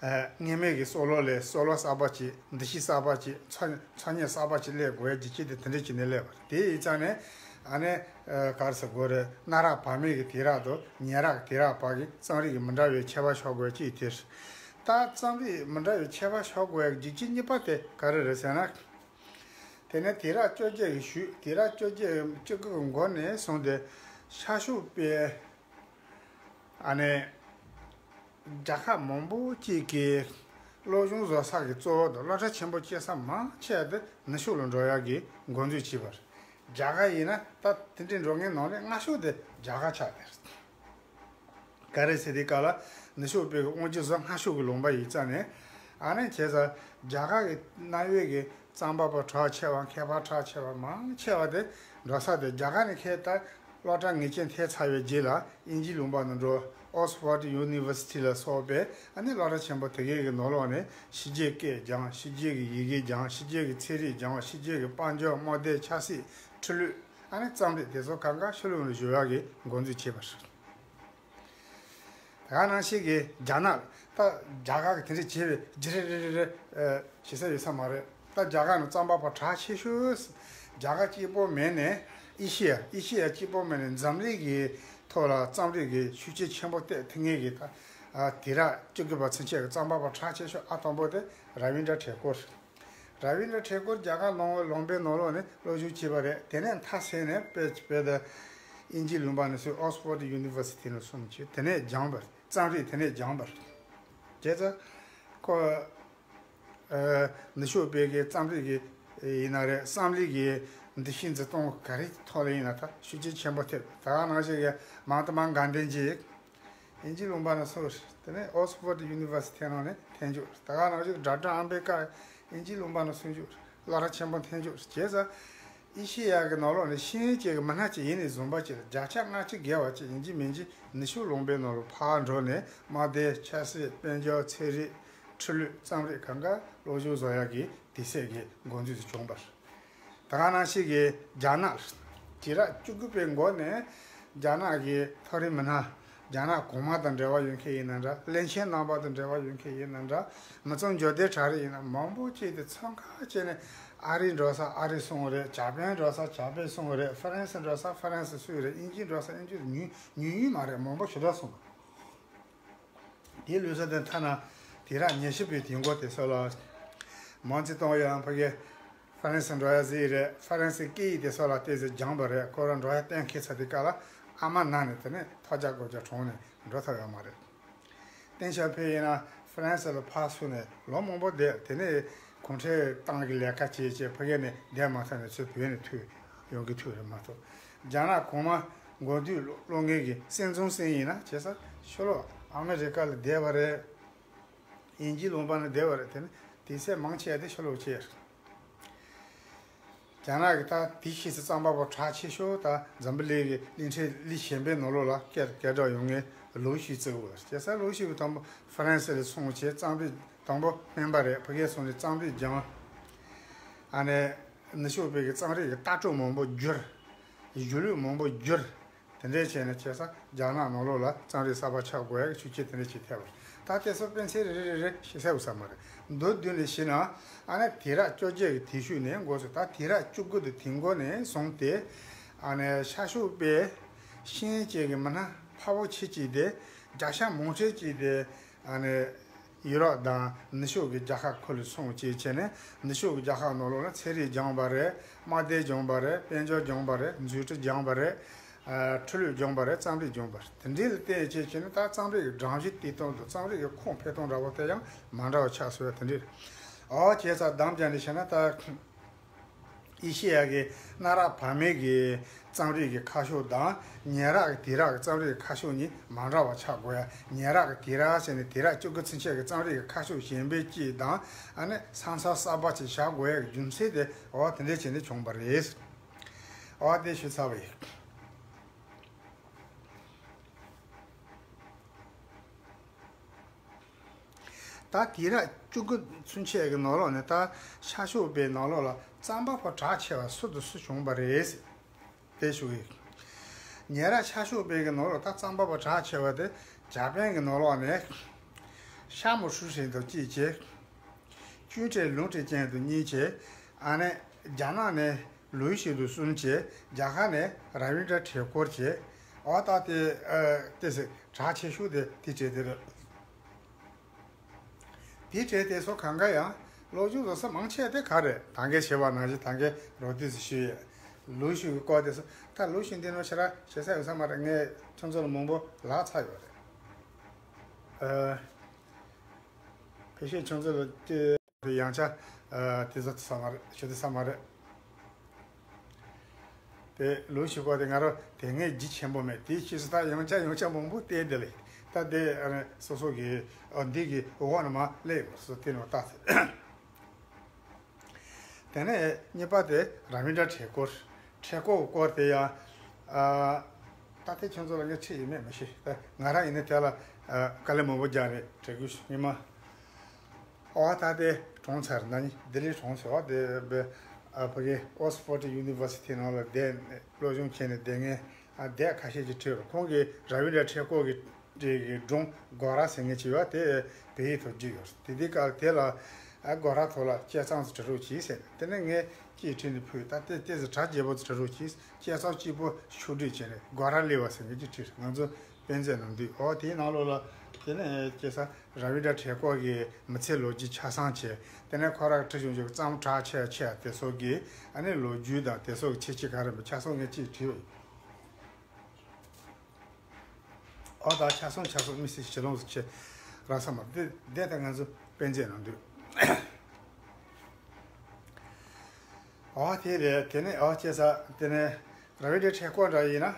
ཨ་སྔོན་མའི་གི་སྲོག་བློ་ལས་སྲོག་བློ་གསར་པ་ཅིག་འདུ་ཤེས་གསར་པ་ཅིག་འཚོ་འཚོ་གནས་གསར་པ་ཅིག་སླེབས་དགོས་པའི་རྒྱུ་རྐྱེན་དེ་དེ་འདྲ་བྱས་ནས་སླེབས་པ་རེད། དེ་ཡིན་ཙང་ནས་ཨ་ནི་ཨ་ག་རེ་ཟེར་དགོས་རེད། གནའ་རབས་བར་མའི་གི་དུས་རབས་དང་ཉེ་རབས་དུས་རབས་བར་གྱི་རྩོམ་རིག་གི་མི་འདྲ་བའི་ཁྱད་པར་ཤོར་དགོས་ཅིག་དེ་རེད། ད་རྩོམ་རིག་མི་འདྲ་བའི་ཁྱད་པར་ཤོར་དགོས་པའི་རྒྱུ་རྐྱེན་གཉིས་པ་དེ་ག་རེ་རེད་ཟེར་ན། དེ་ནས་དུས་རབས་བཅོ་བརྒྱད་ཀྱི་གཞུག་དུས་རབས་བཅོ་བརྒྱད་བཅུ་དགུ་གི་འགོ་ནས་བཟུང་སྟེ་ཤར་ཕྱོགས་པའི་ཨ་ནི་རྒྱལ་ཁབ་མང་པོ་ཅིག་གིས་སློབ་སྦྱོང་བཟོ་ས་གི་གཙོ་བོ་དང་སློབ་གྲྭ་ཆེན་པོ་སྐྱེལ་ས་མང་ཆེ་བ་དེ་ནུབ་ཕྱོགས་ལ་འགྲོ་ཡག་གི་འགོ་འཛུགས་བྱས་པ་རེད། རྒྱ་གར་ཡིན་ན་ད་དེ་འདྲའི་འགྲོ་མཁན་ནང་ནས་སྔ་ཤོས་དེ་རྒྱ་གར་ཆགས་བསྡད་རེད། ག་རེ་ཟེར་དུས་སྐབས་ལ་ནུབ་ཕྱོགས་པའི་དབང་སྒྱུར་བཟོ་སྔ་ཤོས་ཀྱི་ལུང་པ་ཡིན་ཙང་ནས། ཨ་ནི་བྱས་ཙང་རྒྱ་གར་གྱི་གནའ་བོའི་གི་རྩོམ་པ་པོ་གྲགས་ཆེ་བ། མཁས་པ་གྲགས་ཆེ་བ་མང་ཆེ་བ་དེ་འགྲོ་ས་དེ་རྒྱ་གར་ནས་ཁྱེར། ད་སློབ་གྲྭ་ངེས་ཅན་ཐེབས་ཚར་བའི་རྗེས་ལ་དབྱིན་ཇིའི་ལུང་པ་ནང་འགྲོ། ཨོག་སི་ཕོར་ཌི་ཡུ་ནི་ཝར་སི་ཊི་ལ་སོགས་པའི་ཨ་ནི་སློབ་གྲྭ་ཆེན་པོ་དེ་གའི་གི་ནང་ལོགས་ནས་ཕྱི་རྒྱལ་སྐད་སྦྱངས། ཕྱི་རྒྱལ་གྱི་ཡི་གེ་སྦྱངས། ཕྱི་རྒྱལ་གྱི་ཚན་རིག་སྦྱངས། ཕྱི་རྒྱལ་གྱི་དཔལ་འབྱོར། དམག་སྡེ། ཆབ་སྲིད། འཕྲུལ་ལས། ཨ་ནི་རྩོམ་རིག་དེ་ཚོ་གང་ག་ཕྱི་ལོགས་ལ་བཞུར་ཡག་གི་འགོ་འཛུགས་བྱས་པ་རེད། དེ་ག་ནང་བཞིན་གྱི་རྒྱ་ནག་ད་རྒྱ་གར་གྱི་དེ་འདྲ་བྱས་པའི་ཇི་རེ་རེ་རེ་རེ་ཞེ་ས་ཡོད་ས་མ་རེད། ད་རྒྱ་གར་ནང་རྩམ་པ་པ་གྲགས་ཆེ་ཤོས། རྒྱ་གར་གཅིག་པོ་མིན་ནས་ཨེ་ཤི་ཡ་ཨེ་ཤི་ཡ་གཅིག་པོ་མིན་ནས་འཛམ་གླིང་གི་ཐོག་ལ་རྩམ་རིགས་ཀྱི་ཤུགས་རྐྱེན་ཆེན་པོ་སྤྲད་ཐུབ་མཁན་གྱི་ད་དུས་རབས་བཅུ་དགུ་པ་ཚུན་ཆད་ཀྱི་རྩམ་པ་པ་གྲགས་ཆེ་ཤོས་ཨ་དང་པོ་དེ་ར་བིན་དྲ་ཊེ་གོར། ར་བིན་དྲ་ཊེ་གོར་རྒྱ་གར་ནང་ལུང་པའི་ནང་ལོགས་ནས་སློབ་སྦྱོང་བྱས་པ་རེད། དེ་ནས་མཐའ་གསལ་ནས་དཔེ་དཔེ་ད་དབྱིན་ཇིའི་ལུང་པ་ནས་སུ་ཨོག་སི་ཕོར་ཌི་ཡུ་ནི་ཝར་སི་ཊི་ནས་སོང་བྱས། དེ་ནས་སྦྱངས་པ་རེད། རྩམ་རིགས་དེ་ནས་སྦྱངས་པ་རེད། བྱས་ཙང་ཁོ་ཨ་ནུབ་ཕྱོགས་པའི་གི་རྩམ་རིགས་ཀྱི་ཡིན་ན་རེད། བསམ་གླིང་གི་འདུ་ཤེས་འཛིན་སྟངས་ག་རེ་ཐོག་ལ་ཡིན་ན་ད་ཤུགས་རྐྱེན་ཆེན་པོ་ཐེབས། ད་ག་ནང་བཞིན་གྱི་མ་ཧཱ་ཏ་མ་གཱན་དྷི་ཇི་ཡིན། དབྱིན་ཇིའི་ལུང་པ་ནས་སོང་། དེ་ནས་ཨོག་སི་ཕོར་ཌི་ཡུ་ནི་ཝར་སི་ཊི་ནང་ནས་ཐོན་རྒྱུ། ད་ག་ནང་བཞིན་ཌོག་ཊར་ཨམ་བེ་ཀར་དབྱིན་ཇིའི་ལུང་པ་ནས་སོང་རྒྱུ། བླ་རབས་ཆེན་པོ་ཐོན་རྒྱུ། བྱས་ཙང་ཨེ་ཤེ་ཡ་གི་ནང་ལོགས་ནས་ཤེས་ཡོན་ཅན་གྱི་མི་སྣ་ཅིག་ཡིན་ནས་བཟུང་པ་ཅིག་ལ་བརྒྱ་ཆ་ལྔ་བཅུ་བརྒལ་བ་ཅིག་ཡིན་གཅིག་མིན་གཅིག་ནུབ་ཕྱོགས་ལུང་པའི་ནང་ལ་ཕར་འགྲོ་ནས་དམག་སྡེ། ཆབ་སྲིད། དཔལ་འབྱོར། ཚན་རིག། འཕྲུལ་ལས། རྩམ་རིགས། གང་ག་སློབ་སྦྱོང་བཟོ་ཡག་གི་དུས་ཚོད་ཀྱི་འགོ་འཛུགས་སུ་བྱུང་བ་རེད། ད་ག་ནང་བཞིན་གྱི་རྒྱ་ནག་དུས་རབས་བཅུ་དགུ་པའི་འགོ་ནས་རྒྱ་ནག་གི་མཐོ་རིམ་མི་སྣ། རྒྱ་ནག་གོང་མ་དང་འབྲེལ་བ་ཡོད་མཁན་ཡིན་ན་འདྲ། བློན་ཆེན་རྣམ་པ་དང་འབྲེལ་བ་ཡོད་མཁན་ཡིན་ན་འདྲ། མི་ཚང་འཇོ་སྡེ་གྲ་རེ་ཡིན་ན་མང་པོ་ཅིག་དེ་འཚང་ཁ་བྱས་ནས་ཨ་རི་འགྲོ་ས་ཨ་རི་སོང་བ་རེད། ཇ་པན་འགྲོ་ས་ཇ་པན་སོང་བ་རེད། ཧྥ་རན་སི་འགྲོ་ས་ཧྥ་རན་སི་སོང་བ་རེད། དབྱིན་ཇི་འགྲོ་ས་དབྱིན་ཇི་ཉུང་ཉུང་ཉུང་མ་རེད། མང་པོ་ཞེ་དྲག་སོང་བ། དེའི་ལུགས་སྲོལ་དེ་ཐ་ན་དུས་རབས་ཉི་ཤུ་པའི་དུས་འགོ་དེ་ཚོ་ལ། མའོ་ཙེ་ཏུང་ཡང་ཕ་གི་ཧྥ་རན་སི་འགྲོ་ཡ་ཟིག་རེད། ཧྥ་རན་སི་སྐད་ཡིག་དེ་ཚོ་ལ་ཏོག་ཙམ་སྦྱངས་པ་རེད། ཁོ་རང་འགྲོ་ཡ་གཏན་འཁེལ་ཚར་དུས་སྐབས་ལ་ཨ་མ་ན་ནས་དེ་ནས་ཐོལ་རྒྱག་རྒོལ་རྒྱག་གྲོངས་ནས་འགྲོ་ཐུབ་ཡོད་མ་རེད། ཏེང་ཞའོ་ཕིང་ཡིན་ན་ཧྥ་རན་སི་ལ་ཕར་ཚུར་ནས་ལོ་མང་པོ་བསྡད། དེ་ནས་གུང་ཁྲན་ཏང་གི་ལས་ཀ་བྱས་བྱས་ཕ་གི་ནས་བསྡད་མ་ཐུབ་ནས་ཚུར་བོད་ནས་ཐོན་ཡོང་གི་ཐུག་རེད་མ་གཏོགས། རྒྱ་ནག་གོང་མ་མགོ་སྟོད་སློབ་གླིང་གི་སྲིད་འཛིན་ཟེར་ཡིན་ན་བྱས་ཙང་ཕྱི་ལོགས་ཨ་མི་རི་ཀ་ལ་བསྡད་པ་རེད། དབྱིན་ཇིའི་ལུང་པ་ན་བསྡད་པ་རེད། དེ་ནི་དུས་ཚོད་མང་ཆེ་བ་དེ་ཕྱི་ལོགས་བྱས་རེད། རྒྱ་ནག་གི་ད་དེ་ཤེས་སུ་རྩམ་པ་པོ་གྲགས་ཆེ་ཤོས་ད་འཛམ་བུ་གླིང་གི་གླིང་ཕྲན་ཀླད་ཆེན་པོའི་ནང་ལོགས་ལ་སྐད་སྐད་གྲགས་ཡོང་མཁན་ལུའུ་ཞི་ཙི་ཝུ་རེད། བྱས་ཙང་ལུའུ་ཞི་ཝུ་དང་པོ་ཧྥ་རན་སི་ལ་སོང་བྱས་རྩམ་པའི་དང་པོ་སྨན་པ་རེད། ཕ་གིར་སོང་ནས་རྩམ་པའི་སྦྱངས། ཨ་ནི་ནུབ་ཕྱོགས་པའི་གི་རྩམ་རིགས་ཀྱི་ལྟ་གྲུབ་མང་པོ་བསྒྱུར། གཞུང་ལུགས་མང་པོ་བསྒྱུར། དེ་འདྲས་བྱས་ནས་བྱས་ཙང་རྒྱ་ནག་ནང་ལོགས་ལ་རྩམ་རིགས་གསར་པ་ཆགས་དགོས་ཡག་གི་ཤུགས་རྐྱེན་དེ་འདྲས་ཅིག་ཐེབས་པ་རེད། ད་དེ་ཚོ་དཔེ་མཚོན་རེ་རེ་རེ་རེ་ཞིག་གསལ་པོ་ས་མ་རེད། མདོར་བསྡུས་ནས་བཤད་ན་ཨ་ནི་དུས་རབས་བཅོ་བརྒྱད་ཀྱི་དུས་ཤུགས་ནས་འགོ་ཚུགས། ད་དུས་རབས་བཅུ་དགུ་དང་དེའི་འགོ་ནས་བཟུང་སྟེ་ཨ་ནི་ཤར་ཕྱོགས་པའི་ཤེས་ཡོན་ཅན་གྱི་མི་སྣ་འཕར་བ་ཆེ་ཅིག་དེ་བརྒྱ་ཆ་མང་ཤོས་ཅིག་དེ་ཨ་ནི་ཡུ་རོབ་དང་ནུབ་ཕྱོགས་ཀྱི་རྒྱལ་ཁབ་ཁག་ལ་སོང་བྱས་བྱས་ནས་ནུབ་ཕྱོགས་ཀྱི་རྒྱལ་ཁབ་ནང་ལོགས་ལ་ཚན་རིག་སྦྱངས་པ་རེད། དམག་སྡེ་སྦྱངས་པ་རེད། དཔལ་འབྱོར་སྦྱངས་པ་རེད། འཛུགས་སྐྲུན་སྦྱངས་པ་རེད། ཨ་འཕྲུལ་ལས་སྦྱངས་པ་རེད། རྩམ་རིག་སྦྱངས་པ་རེད། དེ་འདྲའི་ལ་བརྟེན་བྱས་བྱས་ནས་ད་རྩམ་རིག་གི་སྒྲོམ་གཞི་བཏིང་སྟངས་དང་རྩམ་རིག་གི་ཁུངས་འཕེན་སྟངས་འདྲ་པོ་དེ་ཡང་མ་འདྲ་བ་ཆགས་སོང་བ་དེ་འདྲ་རེད། ཨོ་བྱས་ཙང་གཏམ་རྒྱག་ནས་བཤད་ན་ད། ཨེ་ཤེ་ཡ་གི་གནའ་རབས་བར་མའི་གི་རྩམ་རིག་གི་ཁ་ཕྱོགས་དང་ཉེ་རབས་ཀྱི་དུས་རབས་ཀྱི་རྩམ་རིག་གི་ཁ་ཕྱོགས་གཉིས་མ་འདྲ་བ་ཆགས་དགོས་ཡ། ཉེ་རབས་ཀྱི་དུས་རབས་ཟེར་ནས་དུས་རབས་བཅུ་དགུ་ཚུན་ཆད་ཀྱི་རྩམ་རིག་གི་ཁ་ཕྱོགས་གཞན་པའི་གཅིག་དང་། ཨ་ནི་ས་མཚམས་གསར་པ་ཅིག་བཞག་དགོས་ཡ་གི་རྒྱུ་མཚན་དེ་འོ་དེ་འདྲས་བྱས་ནས་བྱུང་བ་རེད། འོ་དེ་ཞུ་ཚར་བ་ཡིན། ད་དུས་རབས་བཅུ་དགུ་ཚུན་ཆད་ཀྱི་ནང་ལོགས་ནས་ད་ཤར་ཕྱོགས་པའི་ནང་ལོགས་ལ་རྩམ་པ་པོ་གྲགས་ཆེ་བ་སུ་དང་སུ་བྱུང་བ་རེད། དེ་ཞུ་གི། ཉེ་རབས་ཤར་ཕྱོགས་པའི་གི་ནང་ལོགས་ད་རྩམ་པ་པོ་གྲགས་ཆེ་བ་དེ་ཇ་པན་གི་ནང་ལོགས་ནས་ཤ་མོ་ཧྲུའུ་ཧྲིན་དང་གཅིག་བྱས། ཅུན་ཀྲེང་ལུང་ཀྲེང་ཅན་དང་གཉིས་བྱས། ཨ་ནི་རྒྱ་ནག་ནས་ལུའུ་ཞི་དང་གསུམ་བྱས། རྒྱ་གར་ནས་ར་བིན་དྲ་ཊེ་གོར་བྱས། འོ་ད་དེ་ཨ་དེ་ཟེར་གྲགས་ཆེ་ཤོས་དེ་དེ་གྲས་དེ་རེད། དེ་གྲས་དེ་ཚོ་གང་ག་ཡང་སློབ་སྦྱོང་བཟོ་ས་མང་ཆེ་བ་དེ་ག་རེད། ད་གིན་བྱས་པ་ནང་བཞིན་ད་གིན་རོ་ཏི་ཙི་ཞུས་ཡོད། ལུའུ་ཞི་གི་སྐོར་དེ་ཚོ། ད་ལུའུ་ཞི་འདི་ནོ་ཞེ་དྲག་ཞེ་ས་ཡོད་ས་མ་རེད། ངས་ཁྱོད་ཚོ་ལ་མང་པོ་ལབ་ཚར་ཡོད་རེད། ཨ། ཕལ་ཆེར་ཁྱོད་ཚོ་ལ་དེ་ཡང་ཆ་ཨ་དེ་ཚོ་ས་མ་རེད། ཞུ་དེ་ས་མ་རེད། དེ་ལུའུ་ཞི་སྐོར་དེ་ང་རང་དེ་སྔའི་རྒྱུས་ཆེན་པོ་མེད། དེའི་ཕྱིས་སུ་ད་ཡང་ཆ་ཡང་ཆ་མང་པོ་བལྟས་དེ་ལས་ད་དེ་ཨ་ནི་སོ་སོ་གི་ཨ་འདི་གི་འོག་ནས་མར་སླེབས་ཡོང་སོ་དེ་ནོ་ད། དེ་ནས་གཉིས་པ་དེ་ར་བིན་དྲ་ཊེ་གོར། ཊེ་གོར་སྐོར་དེ་ཡང་ཨ་ད་ལྟའི་ཁྱོད་ཚོ་ལ་ངས་ཁྲིད་ཡིན་མེད་མི་ཤེས། ད་ང་རང་ཡིན་ན་དེ་ལ་ཨ་དཀའ་ལས་མང་པོ་རྒྱག་ནས་དྲན་གི་ཡོད་ཉི་མ། ཨོ་ད་དེ་གྲོངས་ཚར་ན་ནི་ལྡི་ལི་གྲོངས་ཚར་བ་དེ་བས་ཨ་ཕ་གི་ཨོག་སི་ཕོར་ཌི་ཡུ་ནི་ཝར་སི་ཊི་ནང་ལ་བསྡད་ནས་སློབ་སྦྱོང་བྱས་ནས་བསྡད་མཁན་ཨ་དེབ་ཁ་ཤས་ཀྱིས་བྲིས་རོགས། ཁོང་གིས་ར་བིན་དྲ་ཊེ་གོར་གྱི་ འདྲེ་གི་སྒྲུང་སྒོ་ར་ཟེར་མཁན་ཅིག་ཡོད་པ་དེ་བོད་ཡིག་ཐོག་བསྒྱུར་ཡོད་རེད། དེ་དུས་སྐབས་དེ་ལ་ཨ་སྒོ་ར་ཐོག་ལ་དཔྱད་རྩོམ་ཞིག་འབྲི་རོགས་གྱིས་ཟེར། དེ་ནས་ངས་ཅིག་བྲིས་ནས་ཕུལ། ད་ལྟའི་ལྟས་ཟིན་གྲ་རྒྱས་པོ་ཞིག་འབྲི་རོགས་གྱིས། དཔྱད་རྩོམ་གཅིག་པོ་ཕྱོགས་བསྒྲིགས་བྱས་ནས་སྒོ་ར་ལེབ་བ་ཟེར་མཁན་ཅིག་བྲིས། ང་ཚོ་དཔེ་མཛོད་ནང་འདུག་ཨོ་དེའི་ནང་ལོགས་ལ་དེ་ནས་སྐྱེས་ས་ར་བི་ཌ་འཕྲུལ་འཁོར་གྱི་མི་ཚེའི་ལོ་རྒྱུས་ཆ་ཚང་བྱས། དེ་ནས་ཁོ་རང་བྲིས་བྱུང་ཆོག་རྩོམ་གྲགས་ཆེ་ཆེ་དེ་སོགས་ཀྱི་ཨ་ནི་ལོ་རྒྱུས་དང་དེ་སོགས་ཀྱི་ཁྱད་ཆོས་ག་རེ་མི་ཆ་སོགས་ངས་ཅིག་བྲིས་ཡོད། ཨོ་ད་ཆ་ཚང་ཆ་ཚང་མི་སྲིད་ཞི་ལོང་ཟིག་ཆེ་ར་ས་མ་དེ་དེ་ད་ང་ཚོ་དཔེ་མཛོད་ནང་འདུག་ཨོ་དེ་རེད། དེ་ནས་ཨོ་སྐྱེས་ས་དེ་ནས་ར་བི་ཌ་འཕྲུལ་འཁོར་འདྲ་ཡིན་ན་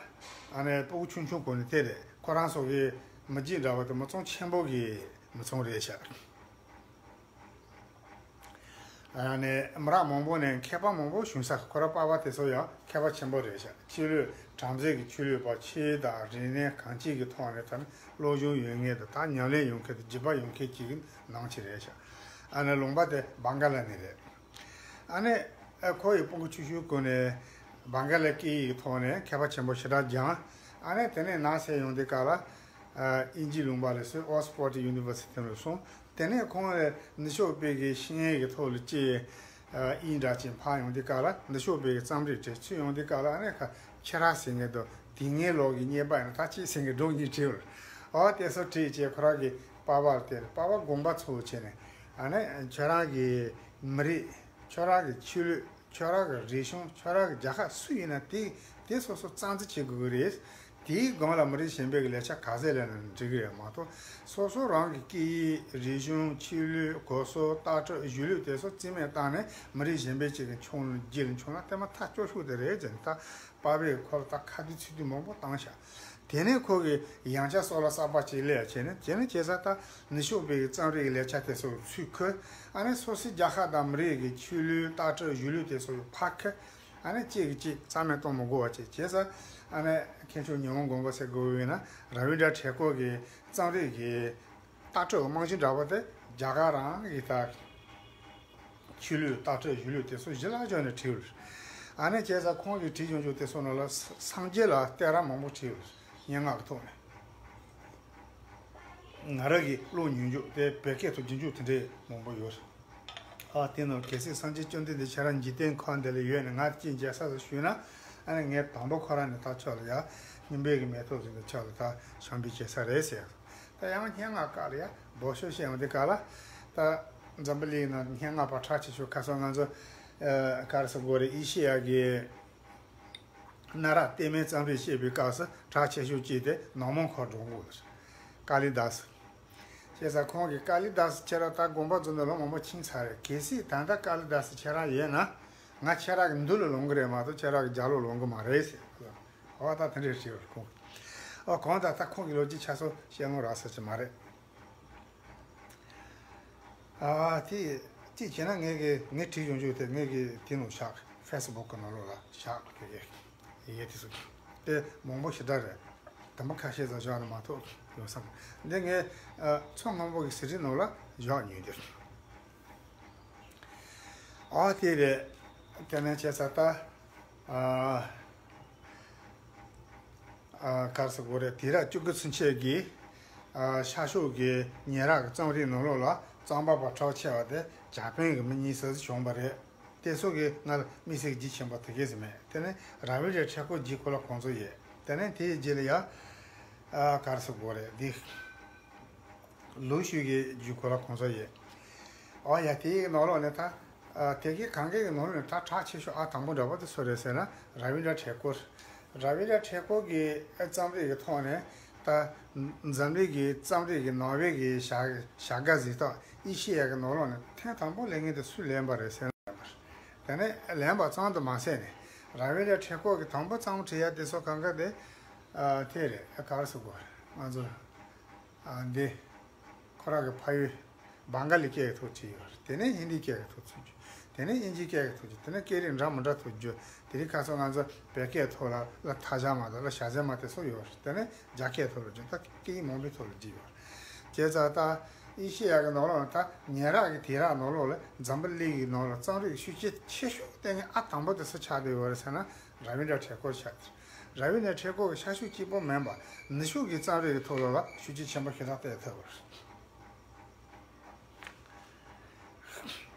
ཨ་ནི་སྤུ་གུ་ཆུང་ཆུང་གོ་ནས་དེ་རེད། ཁོ་རང་ཚོ་གི་མི་རྒྱུད་འདྲ་བ་དེ་མི་ཚང་ཆེན་པོ་གི་མི་ཚང་རེད་ཤག་ཨ་ནི་མི་རབས་མང་པོ་ནས་མཁས་པ་མང་པོ་བྱུང་ས། ཁོ་རང་པ་ཕ་དེ་ཚོ་ཡང་མཁས་པ་ཆེན་པོ་རེད་ཤག་ཆོས་ལུགས་བྲམ་ཟེ་གི་ཆོས་ལུགས་པ་ཆོས་དང་རིག་གནས་གང་ཅིའི་གི་ཐོག་ནས་ད་ནི་སློབ་སྦྱོང་ཡོད་མཁན་དང་ད་ཉམས་ལེན་ཡོད་མཁན་དང་བརྒྱུད་པ་ཡོད་མཁན་ཅིག་གི་ནང་ཅིག་རེད་ཤག་ཨ་ནི་ལུང་པ་དེ་བང་ག་ལ་ནས་རེད། ཨ་ནི་ཨ་ཁོ་ཡི་སྤུ་གུ་ཆུང་ཆུང་གོ་ནས་བང་ག་ལ་སྐད་ཡིག་གི་ཐོག་ནས་མཁས་པ་ཆེན་པོ་ཞེ་དྲག་སྦྱངས། ཨ་ནི་དེ་ནས་ནང་སེ་ཡོང་དུས་སྐབས་ལ་ཨ་དབྱིན་ཇི་ལུང་པ་ལ་སོན། ཨོག་སི་ཕོར་ཌི་ཡུ་ནི་ཝར་སི་ཊི་ལ་སོང་། དེ་ནས་ཁོང་ལ་ནུབ་ཕྱོགས་པའི་གི་ཤེས་ཡོན་གྱི་ཐོག་ལ་ཅིག་ཨ་ཡིན་འདྲ་ཅིག་ཕར་ཡོང་དུས་སྐབས་ལ་ནུབ་ཕྱོགས་པའི་གི་རྩོམ་རིག་བྲིས། ཚུར་ཡོང་དུས་སྐབས་ལ་ཨ་ནི་ཁ་ཁྱེད་རང་ཟེར་མཁན་དང་དེ་སྔའི་ལོག་གི་རྙེད་པ་ཡིན་ན་ད་ཅིག་ཟེར་མཁན་སྒྲུང་གཉིས་བྲིས་པ་རེད། ཨོ་དེ་ཚོ་བྲིས་བྱས་ཁོ་རང་གི་པ་ཕ་ལ་བསྟན། པ་ཕ་དགོངས་པ་ཚོམ་བྱས་ནས་ཨ་ནི་ཁྱོད་རང་གི་མི་རིགས། ཁྱོད་རང་གི་ཆོས་ལུགས། ཁྱོད་རང་གི་རིག་གཞུང་། ཁྱོད་རང་གི་རྒྱལ་ཁབ་སུ་ཡིན་ན་དེ་དེ་སོ་སོ་རྩ་འཛིན་བྱེད་དགོས་ཀྱི་རེད། དེའི་སྒང་ལ་མི་རིགས་གཞན་པའི་གི་ལས་ཆ་ག་ཚད་ལས་ན་འགྲིག་གི་རེད་མ་གཏོགས། སོ་སོ་རང་གི་སྐད་ཡིག་རིག་གཞུང་ཆོས་ལུགས་གོམས་སྲོལ་ལྟ་གྲུབ་གཞུང་ལུགས་དེ་ཚོ་རྩིས་མེད་བཏང་ནས་མི་རིགས་གཞན་པའི་ཅིག་གི་མཆོང་རྒྱུ་ལ་མཆོང་ན་དེ་མ་ཐག་སྐྱོ་ཤོས་དེ་རེད་ཟེར་ནས་ད་པ་ཕས་ཁོ་ལ་ད་ཁ་བརྡའི་ཚིག་བརྡ་མང་པོ་བཏང་ཤག་དེ་ནས་ཁོ་གིས་ཡང་བསྐྱར་སོ་ལ་གསར་པ་ཅིག་སླེབས་བྱས་ནས་དེ་ནས་བྱས་ཙང་ད་ནུབ་ཕྱོགས་པའི་རྩོམ་རིག་གི་ལས་ཆ་དེ་ཚོ་ཚུར་ཁུར། ཨ་ནི་སོ་སོའི་རྒྱལ་ཁབ་དང་མི་རིགས་ཀྱི་ཆོས་ལུགས་ལྟ་གྲུབ་གཞུང་ལུགས་དེ་ཚོ་ཕར་ཁུར། ཨ་ནི་གཅིག་གིས་གཅིག་རྩ་མེད་གཏོང་མི་དགོས་པ་ཅིག་བྱས་ཙང་། ཨ་ནི་མཁན་མཆོག་ཉི་མ་མགོན་པོ་ཟེར་དགོས་ཡོད་ན་ར་བི་ཌ་འཕྲུལ་འཁོར་གྱི་རྩོམ་རིག་གི་ལྟ་གྲུབ་རྨང་གཞི་འདྲ་པོ་དེ་རྒྱ་གར་རང་གི་ད་ཆོས་ལུགས་ལྟ་གྲུབ་གཞུང་ལུགས་དེ་ཚོ་གཞི་ལ་བཞག་ནས་བྲིས་ཡོད། ཨ་ནི་བྱས་ཙང་ཁོང་གིས་བྲིས་བྱུང་ཆོག་དེ་ཚོ་ནང་ལ་ས་སངས་རྒྱས་ལ་གཏད་ར་མང་པོ་བྲིས་ཡོད། སྙན་ངག་གི་ཐོག་ནས། ང་རང་གིས་ཀློག་མྱོང་ཆོག་དེ་བོད་སྐད་དུ་རྒྱུན་འཇུག་དེ་འདྲའི་མང་པོ་ཡོད། ཨ་དེ་ནང་གལ་སྲིད་སངས་རྒྱས་བཅོམ་ལྡན་འདས་ཁྱེད་རང་འཇིག་རྟེན་ཁམས་འདི་ལ་ཡོད་ནས་ང་ཅིག་མཇལ་ས་སུ་ཞུས་ན། ཨ་ནི་ངས་དང་པོ་ཁོ་རང་ནས་ད་ཁྱོད་ལ་ཡ་སྙིང་པོའི་གི་མེ་ཏོག་ཟེར་ནས་ཁྱོད་ལ་ད་ཞབས་འདེགས་བྱེད་ས་རེད་ཟེར། ད་ཡང་སྙན་ངག་སྐབས་ལ་ཡ་འབོ་ཤོ་བཤད་འོང་དེ་ག་ལ། ད་འཛམ་བུ་གླིང་ནང་སྙན་ངག་པ་གྲགས་ཆེ་ཤོས་ཁ་སང་ང་ཚོ་ཨ་ག་རེ་ཟེར་དགོས་རེད། ཨེ་ཤེ་ཡ་གི་གནའ་རབས་གཏེར་མའི་རྩོམ་རིག་བཤད་པའི་སྐབས་སུ་གྲགས་ཆེ་ཤོས་གཅིག་དེ་ནོར་མོན་གྷོ་སྒྲུབ་མགོན་རེད། ཀཱ་ལི་དཱ་སི། བྱས་ཙང་ཁོང་གིས་ཀཱ་ལི་དཱ་སི་ཁྱེད་རང་ད་དགོངས་པ་རྫོགས་ནས་ལོ་མང་པོ་ཕྱིན་ཚར་རེད། གལ་སྲིད་ད་ལྟ་ཀཱ་ལི་དཱ་སི་ཁྱེད་རང་ཡོད་ན་ང་ཁྱེད་རང་གི་མདུན་ལ་ལོང་གི་རེད་མ་གཏོགས་ཁྱེད་རང་གི་རྒྱབ་ལོགས་ལོང་གི་མ་རེད་ཟེར། འོ་ད་དེ་འདྲས་བྲིས་པ་རེད་ཁོང་གིས། ཨོ་གང་ལྟར་ད་ཁོང་གི་ལོ་རྒྱུས་ཆ་ཚང་བཤད་ལོང་རག་ས་ཅིག་མ་རེད། ཨ་དེ་ཅིག་བྱས་ན་ངས་གི་ངས་བྲིས་ཡོང་རྒྱུ་དེ་ངས་གི་དེ་ནང་བཞག་ཧྥེ་སི་བུག་གི་ནང་ལོགས་ལ་བཞག་གི་ཡོད། ཡེ་དེ་སུ་དེ་མང་པོ་ཞེ་དྲག་རེད། དུམ་བུ་ཁ་ཤས་ཙམ་བཞག་ན་མ་གཏོགས་ཡོང་ས་མ་འདི་ངས་ཨ་མཚོ་སྔོན་པོ་གི་ཟི་རིལ་ནང་ལ་བཞག་ཉོས་འདིར། ཨ་དེ་རེད། དེ་ནས་བྱས་ཙང་ད་ཨ་ཨ་ག་རེ་ཟེར་དགོས་རེད། དུས་རབས་བཅུ་དགུ་ཚུན་ཆད་ཀྱི་ཨ་ཤར་ཕྱོགས་ཀྱི་ཉེ་རབས་ཀྱི་རྩོམ་རིག་ནང་ལོགས་ལ་རྩོམ་པ་པོ་གྲགས་ཆེ་བ་དེ་ཇ་པན་གྱི་མི་གཉིས་སུ་བྱུང་བ་རེད། དེ་ཚོ་གི་ང་ལ་དམིགས་བསལ་རྒྱུས་ཆེན་པོ་དེ་གས་སུ་མེད། དེ་ནས་ར་བི་ཌ་འཕྲུལ་འཁོར་རྒྱུས་ཁོ་ལ་གང་ཚོད་ཡོད། དེ་ནས་དེའི་རྗེས་ལ་ཡ་ཨ་ག་རེ་ཟེར་དགོས་རེད་འདི། ལུའུ་ཞུའེ་གི་རྒྱུས་ཁོ་ལ་གང་ཚོད་ཡོད། ཨ་ཡ་དེའི་ནང་ལོགས་ནས་ད་ཨ་དེ་གའི་གང་གའི་ནང་ལོགས་ནས་ད་གྲགས་ཆེ་ཤོས་ཨ་དང་པོ་འདྲ་པོ་དེ་སུ་རེད་ཟེར་ན་ར་བི་ཌ་འཕྲུལ་འཁོར། ར་བི་ཌ་འཕྲུལ་འཁོར་གྱི་ཨ་རྩོམ་རིག་གི་ཐོག་ནས་ད་འཛམ་གླིང་གི་རྩོམ་རིག་གི་ནང་པའི་གི་བྱ་བྱ་དགའ་གཟེངས་རྟགས་ཨེ་ཤེ་ཡ་གི་ནང་ལོགས་ནས་ཐེངས་དང་པོ་ལེན་མཁན་དེ་སུས་ལེན་པ་རེད་ཟེར་ན། དེ་ནས་ལེན་པ་ཙམ་དུ་མ་ཟད་ནས་ར་བི་ཌ་འཕྲུལ་འཁོར་གྱི་དང་པོ་རྩོམ་བྲིས་ཡ་དེ་ཚོ་གང་ག་དེ་ཨ་དེ་རེད། ཨ་ག་རེ་ཟེར་དགོས་རེད། ང་ཚོ་ཨ་འདི་ཁོ་རང་གི་ཕ་ཡུལ་བང་ག་ལི་སྐད་ཀྱི་ཐོག་བྲིས་ཡོད་རེད། དེ་ནས་ཧིན་དི་སྐད་ཀྱི་ཐོག་ཚུར་བསྒྱུར། དེ་ནས་དབྱིན་ཇི་སྐད་ཀྱི་ཐོག་བསྒྱུར། དེ་ནས་སྐད་རིགས་འདྲ་མི་འདྲ་ཐོག་བསྒྱུར། དེ་རིང་ཁ་སང་ང་ཚོ་བོད་སྐད་ཐོག་ལ་ལ་ཐ་ཞ་མ་དང་ལ་ཞ་ཟེར་མ་དེ་སོགས་ཡོད་རེད། དེ་ནས་རྒྱ་སྐད་ཐོག་ལ་བསྒྱུར། ད་སྐད་ཡིག་མང་པོའི་ཐོག་ལ་བསྒྱུར་ཡོད་རེད། བྱས་ཙང་ད་ཨེ་ཤེ་ཡ་གི་ནང་ལོགས་ལ་ད་ཉེ་རབས་ཀྱི་དུས་རབས་ནང་ལོགས་ལ་འཛམ་བུ་གླིང་གི་ནང་ལ་རྩོམ་རིག་ཤུགས་རྐྱེན་ཆེ་ཤོས་ལྟས་ངན་ཨ་དང་པོ་དེ་སུ་ཆགས་བསྡད་ཡོད་རེད་ཟེར་ན་ར་བི་ཌ་འཕྲུལ་འཁོར་ཆགས་བསྡད། ར་བའི་ནས་འཕྲད་སྐོར་གྱི་ཤར་ཕྱོགས་གཅིག་པོ་མིན་པར་ནུབ་ཕྱོགས་ཀྱི་རྩོམ་རིག་གི་ཐོག་ལ་ལ་ཤུགས་རྐྱེན་ཆེན་པོ་ཞེ་དྲག་སྤེལ་ཐུབ་པ་རེད།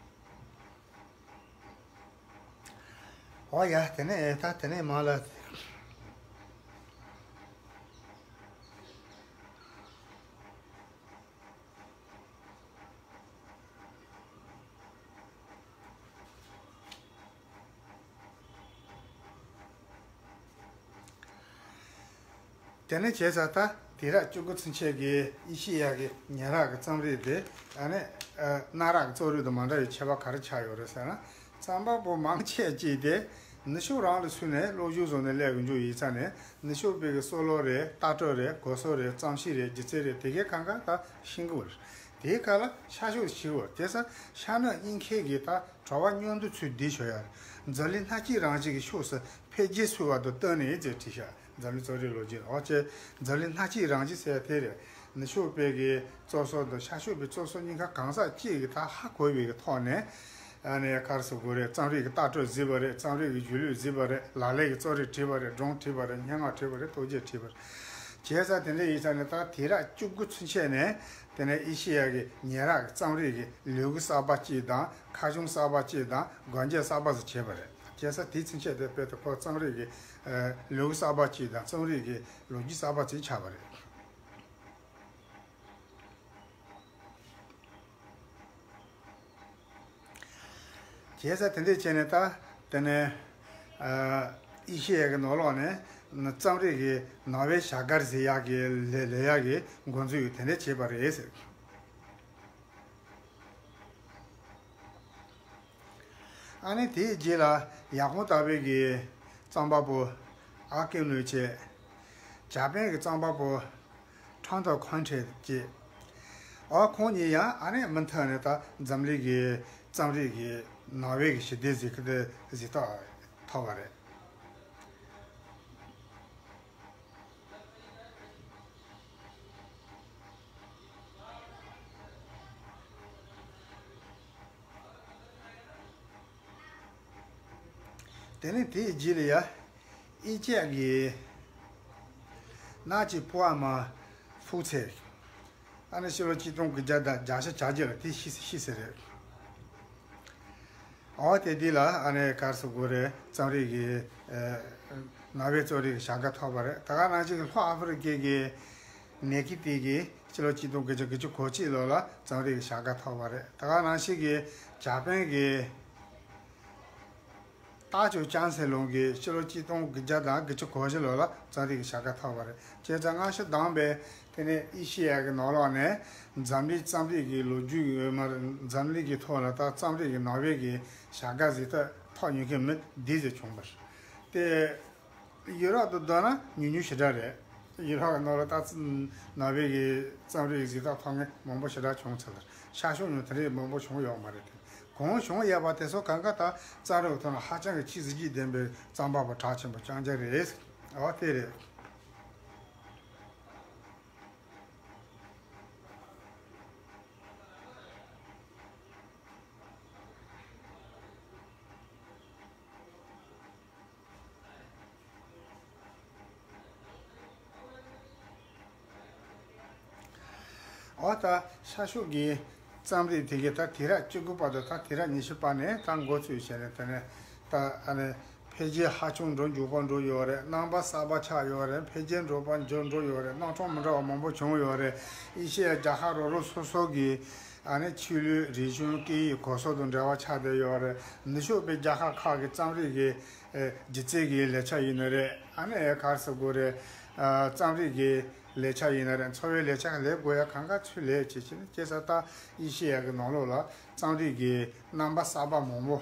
འོ་ཡ། དེ་ནས་ད་དེ་ནས་མ་ལ། དེ་ནས་བྱས་ཙང་ད་དུས་རབས་བཅུ་དགུ་ཚུན་ཆད་ཀྱི་ཨེ་ཤེ་ཡ་གི་ཉེ་རབས་ཀྱི་རྩོམ་རིག་དེ་ཨ་ནི་གནའ་རབས་ཀྱི་རྩོམ་རིག་དང་མ་འདྲ་བའི་ཁྱད་པར་ག་རེ་ཆགས་ཡོད་རེད་ཟེར་ན། རྩོམ་པ་པོ་མང་ཆེ་ཅིག་དེ་ནུབ་ཕྱོགས་རང་ལ་ཚུད་ནས་སློབ་སྦྱོང་བཟོ་ནས་སླེབས་ཀྱི་འཇུག་ཡིག་ཚང་ནས་ནུབ་ཕྱོགས་པའི་གི་གསོ་ལོ་རེད། ལྟ་གྲུབ་རེད། གོ་སོ་རེད། རྩོམ་གཤིས་རེད། སྒྱུ་རྩལ་རེད། དེ་གའི་གང་ག་ད་ཤེས་ཀྱི་ཡོད་རེད། དེའི་ཁ་ལ་ཤར་ཕྱོགས་ཤིག་ཡོད་དེ་ས་ཤར་ནུབ་གཉིས་ཁེལ་གྱི་ད་གྲོགས་པ་མཉམ་དུ་ཚུད་བསྡད་ཆོག་ཡ་རེད། འཛམ་གླིང་སྣ་གཅིག་རང་བཞིན་གྱི་ཕྱོགས་སུ་འཕེལ་རྒྱས་ཚུད་པ་དང་བསྟུན་ནས་ཅེས་བྲིས་ཤག་འཛམ་གླིང་རྩོམ་རིག་ལོ་རྒྱུས། འོ་ཅེ། འཛམ་གླིང་སྣ་གཅིག་རང་བཞིན་ཟེར་དེ་རེད། ནུབ་ཕྱོགས་པའི་གི་རྩོམ་སོགས་དང་ཤར་ཕྱོགས་པའི་རྩོམ་སོགས་གཉིས་ཀ་གང་ཟག་གཅིག་གི་ད་ཧ་གོ་བའི་གི་ཐོག་ནས། ཨ་ནི་ག་རེ་ཟེར་དགོས་རེད། རྩོམ་རིག་གི་ལྟ་གྲུབ་གཟིགས་པ་རེད། རྩོམ་རིག་གི་གཞུང་ལུགས་གཟིགས་པ་རེད། ལག་ལེན་གྱི་རྩོམ་རིག་བྲིས་པ་རེད། སྒྲུང་བྲིས་པ་རེད། སྙན་ངག་བྲིས་པ་རེད། རྟོགས་བརྗོད་བྲིས་པ་རེད། བྱས་ཙང་དེ་འདྲ་ཡིན་ཙང་ནི་ད་དུས་རབས་བཅུ་དགུ་ཚུན་ཆད་ནས་དེ་ནས་ཨེ་ཤེ་ཡ་གི་ཉེ་རབས་ཀྱི་རྩོམ་རིག་གི་ལུས་ཀྱི་གསར་པ་གཅིག་དང་། ཁ་བྱང་གསར་པ་གཅིག་དང་། སྒོ་འབྱེད་གསར་པ་ཟིག་བྱས་པ་རེད། བྱས་ཙང་དེའི་ཚུན་ཆད་དེ་དཔེ་དེ་ཁོ་རྩོམ་རིག་གི་ཨ་ལུས་ཀྱི་གསར་པ་གཅིག་དང་རྩོམ་རིག་གི་ལོ་རྒྱུས་གསར་པ་ཅིག་ཆགས་པ་རེད། བྱས་ཙང་དེ་འདྲས་བྱས་ནས་ད་དེ་ནས་ཨ་ཨེ་ཤེ་ཡ་གི་ནང་ལོགས་ནས་རྩོམ་རིག་གི་ནང་པའི་བྱ་དགའ་ཟེར་ཡག་གི་ལས་ལས་ཡག་གི་འགོ་འཛུགས་ཡོད་དེ་འདྲས་བྱས་པ་རེད་ཟེར། ཨ་ནི་དེའི་རྗེས་ལ་ཡར་ཀོང་ལྟ་བུའི་གི་རྩོམ་པ་པོ་ཨ་ཀེ་ནུའི་བྱས། ཇ་པན་གི་རྩོམ་པ་པོ་ཁྲང་ཐོ་ཁོན་ཁྲེ་བྱས། ཨོ་ཁོང་གཉིས་ཡང་ཨ་ནི་མུ་མཐུད་ནས་ད་འཛམ་གླིང་གི་རྩོམ་རིག་གི་ནོ་བེལ་གྱི་ཞི་བདེའི་གཟེངས་རྟགས་གཟེངས་རྟགས་ཐོབ་པ་རེད། དེ་ནས་དེའི་རྗེས་ལ་ཡ་ཨི་ཅག་གི་ནག་ཅིག་པོ་ཨ་མ་ཧྥུའུ་ཚེ། ཨ་ནི་ཕྱི་ལོ་གཅིག་སྟོང་དགུ་བརྒྱ་དང་བརྒྱད་ཅུ་གྱ་གཅིག་ལ་དེ་ཤི་ཤི་ཟེར་རེད། འོ་དེ་དུས་ལ་ཨ་ནི་ག་རེ་ཟེར་དགོས་རེད། རྩོམ་རིག་གི་ཨ་ནོ་བེལ་རྩོམ་རིག་གི་བྱ་དགའ་ཐོབ་པ་རེད། ད་ག་ནང་བཞིན་གྱི་ལྷོ་ཨ་ཧྥེ་རི་ཀའི་གི་ནེ་ཀི་ཏི་གི་ཕྱི་ལོ་གཅིག་སྟོང་དགུ་བརྒྱ་དགུ་བཅུ་གོ་གཅིག་ལོ་ལ་རྩོམ་རིག་གི་བྱ་དགའ་ཐོབ་པ་རེད། ད་ག་ནང་བཞིན་གྱི་ཇ་པན་གི་ཏཱ་ཅོ་ཅང་སེ་ལུང་གིས་ཕྱི་ལོ་གཅིག་སྟོང་དགུ་བརྒྱ་དང་དགུ་བཅུ་གོ་བཞི་ལོ་ལ་རྩོམ་རིག་གི་བྱ་དགའ་ཐོབ་པ་རེད། བྱས་ཙང་སྔ་ཕྱི་དང་པོའི་དེ་ནས་ཨེ་ཤེ་ཡ་གི་ནང་ལོགས་ནས་འཛམ་གླིང་རྩོམ་རིག་གི་ལོ་རྒྱུས་ཡོད་མ་རེད། འཛམ་གླིང་གི་ཐོག་ལ་ད་རྩོམ་རིག་གི་ནོ་བེལ་གྱི་བྱ་དགའ་གཟེངས་རྟགས་ཐོབ་མྱོང་མཁན་མི་འདི་ཙམ་བྱུང་བ་རེད། དེ་ཡུ་རོབ་དང་བསྡུར་ན་ཉུང་ཉུང་ཞེ་དྲག་རེད། ཡུ་རོབ་ནང་ལ་ད་ནོ་བེལ་གྱི་རྩོམ་རིག་གཟེངས་རྟགས་ཐོབ་མཁན་མང་པོ་ཞེ་དྲག་བྱུང་ཚར་ལ། ཤར་ཕྱོགས་ནང་དེ་འདྲའི་མང་པོ་བྱུང་ཡོད་མ་རེད་དེ། གང་བྱུང་ཡོད་པ་དེ་ཚོ་གང་ག་ད་རྩོམ་རིག་ཐོག་ན་ཧ་ཅང་གི་ཆེས་གཟི་བརྗིད་ལྡན་པའི་རྩོམ་པ་པོ་གྲགས་ཆེན་པོ་རྐྱང་རྐྱང་རེད། འོ་དེ་རེད། འོ་ད་ཤར་ཕྱོགས་ཀྱི་རྩོམ་རིག་དེ་གའི་ད་དུས་རབས་བཅུ་དགུ་པ་དང་ད་དུས་རབས་ཉི་ཤུ་པ་ནས་ད་འགོ་ཚུགས་བྱས་ནས་དེ་ནས་ད་ཨ་ནི་འཕེལ་རྒྱས་ཧ་ཅང་འགྲོ་མགྱོགས་པོ་འགྲོ་ཡོད་རེད། རྣམ་པ་གསར་པ་ཆགས་ཡོད་རེད། འཕེལ་རྒྱས་འགྲོ་པ་འགྱུར་འགྲོ་ཡོད་རེད། རྣམ་གྲངས་མི་འདྲ་བ་མང་པོ་བྱུང་ཡོད་རེད། ཨེ་ཤེ་ཡ་རྒྱལ་ཁབ་རོ་རོ་སོ་སོ་གི་ཨ་ནི་ཆོས་ལུགས་རིག་གཞུང་སྐད་ཡིག་གོམས་སྲོལ་དང་འབྲེལ་བ་ཆགས་བསྡད་ཡོད་རེད། ནུབ་ཕྱོགས་པའི་རྒྱལ་ཁབ་ཁག་གི་རྩོམ་རིག་གི་ཨེ་སྒྱུ་རྩལ་གྱི་ལས་འཆར་ཡིན་ན་རེད། ཨ་ནི་ཨེ་ག་རེ་ཟེར་དགོས་རེད། ཨ་རྩོམ་རིག་གི་ལས་འཆར་ཡིན་ན་རེད། འཚོ་བའི་ལས་འཆར་ལས་དགོས་ཡ་གང་ག་ཚུར་ལས་བྱེད་ཀྱི་ནི་སྐྱེས་ས་ད་ཨེ་ཤེ་ཡ་གི་ནང་ལོགས་ལ་རྩོམ་རིག་གི་རྣམ་པ་གསར་པ་མང་པོ།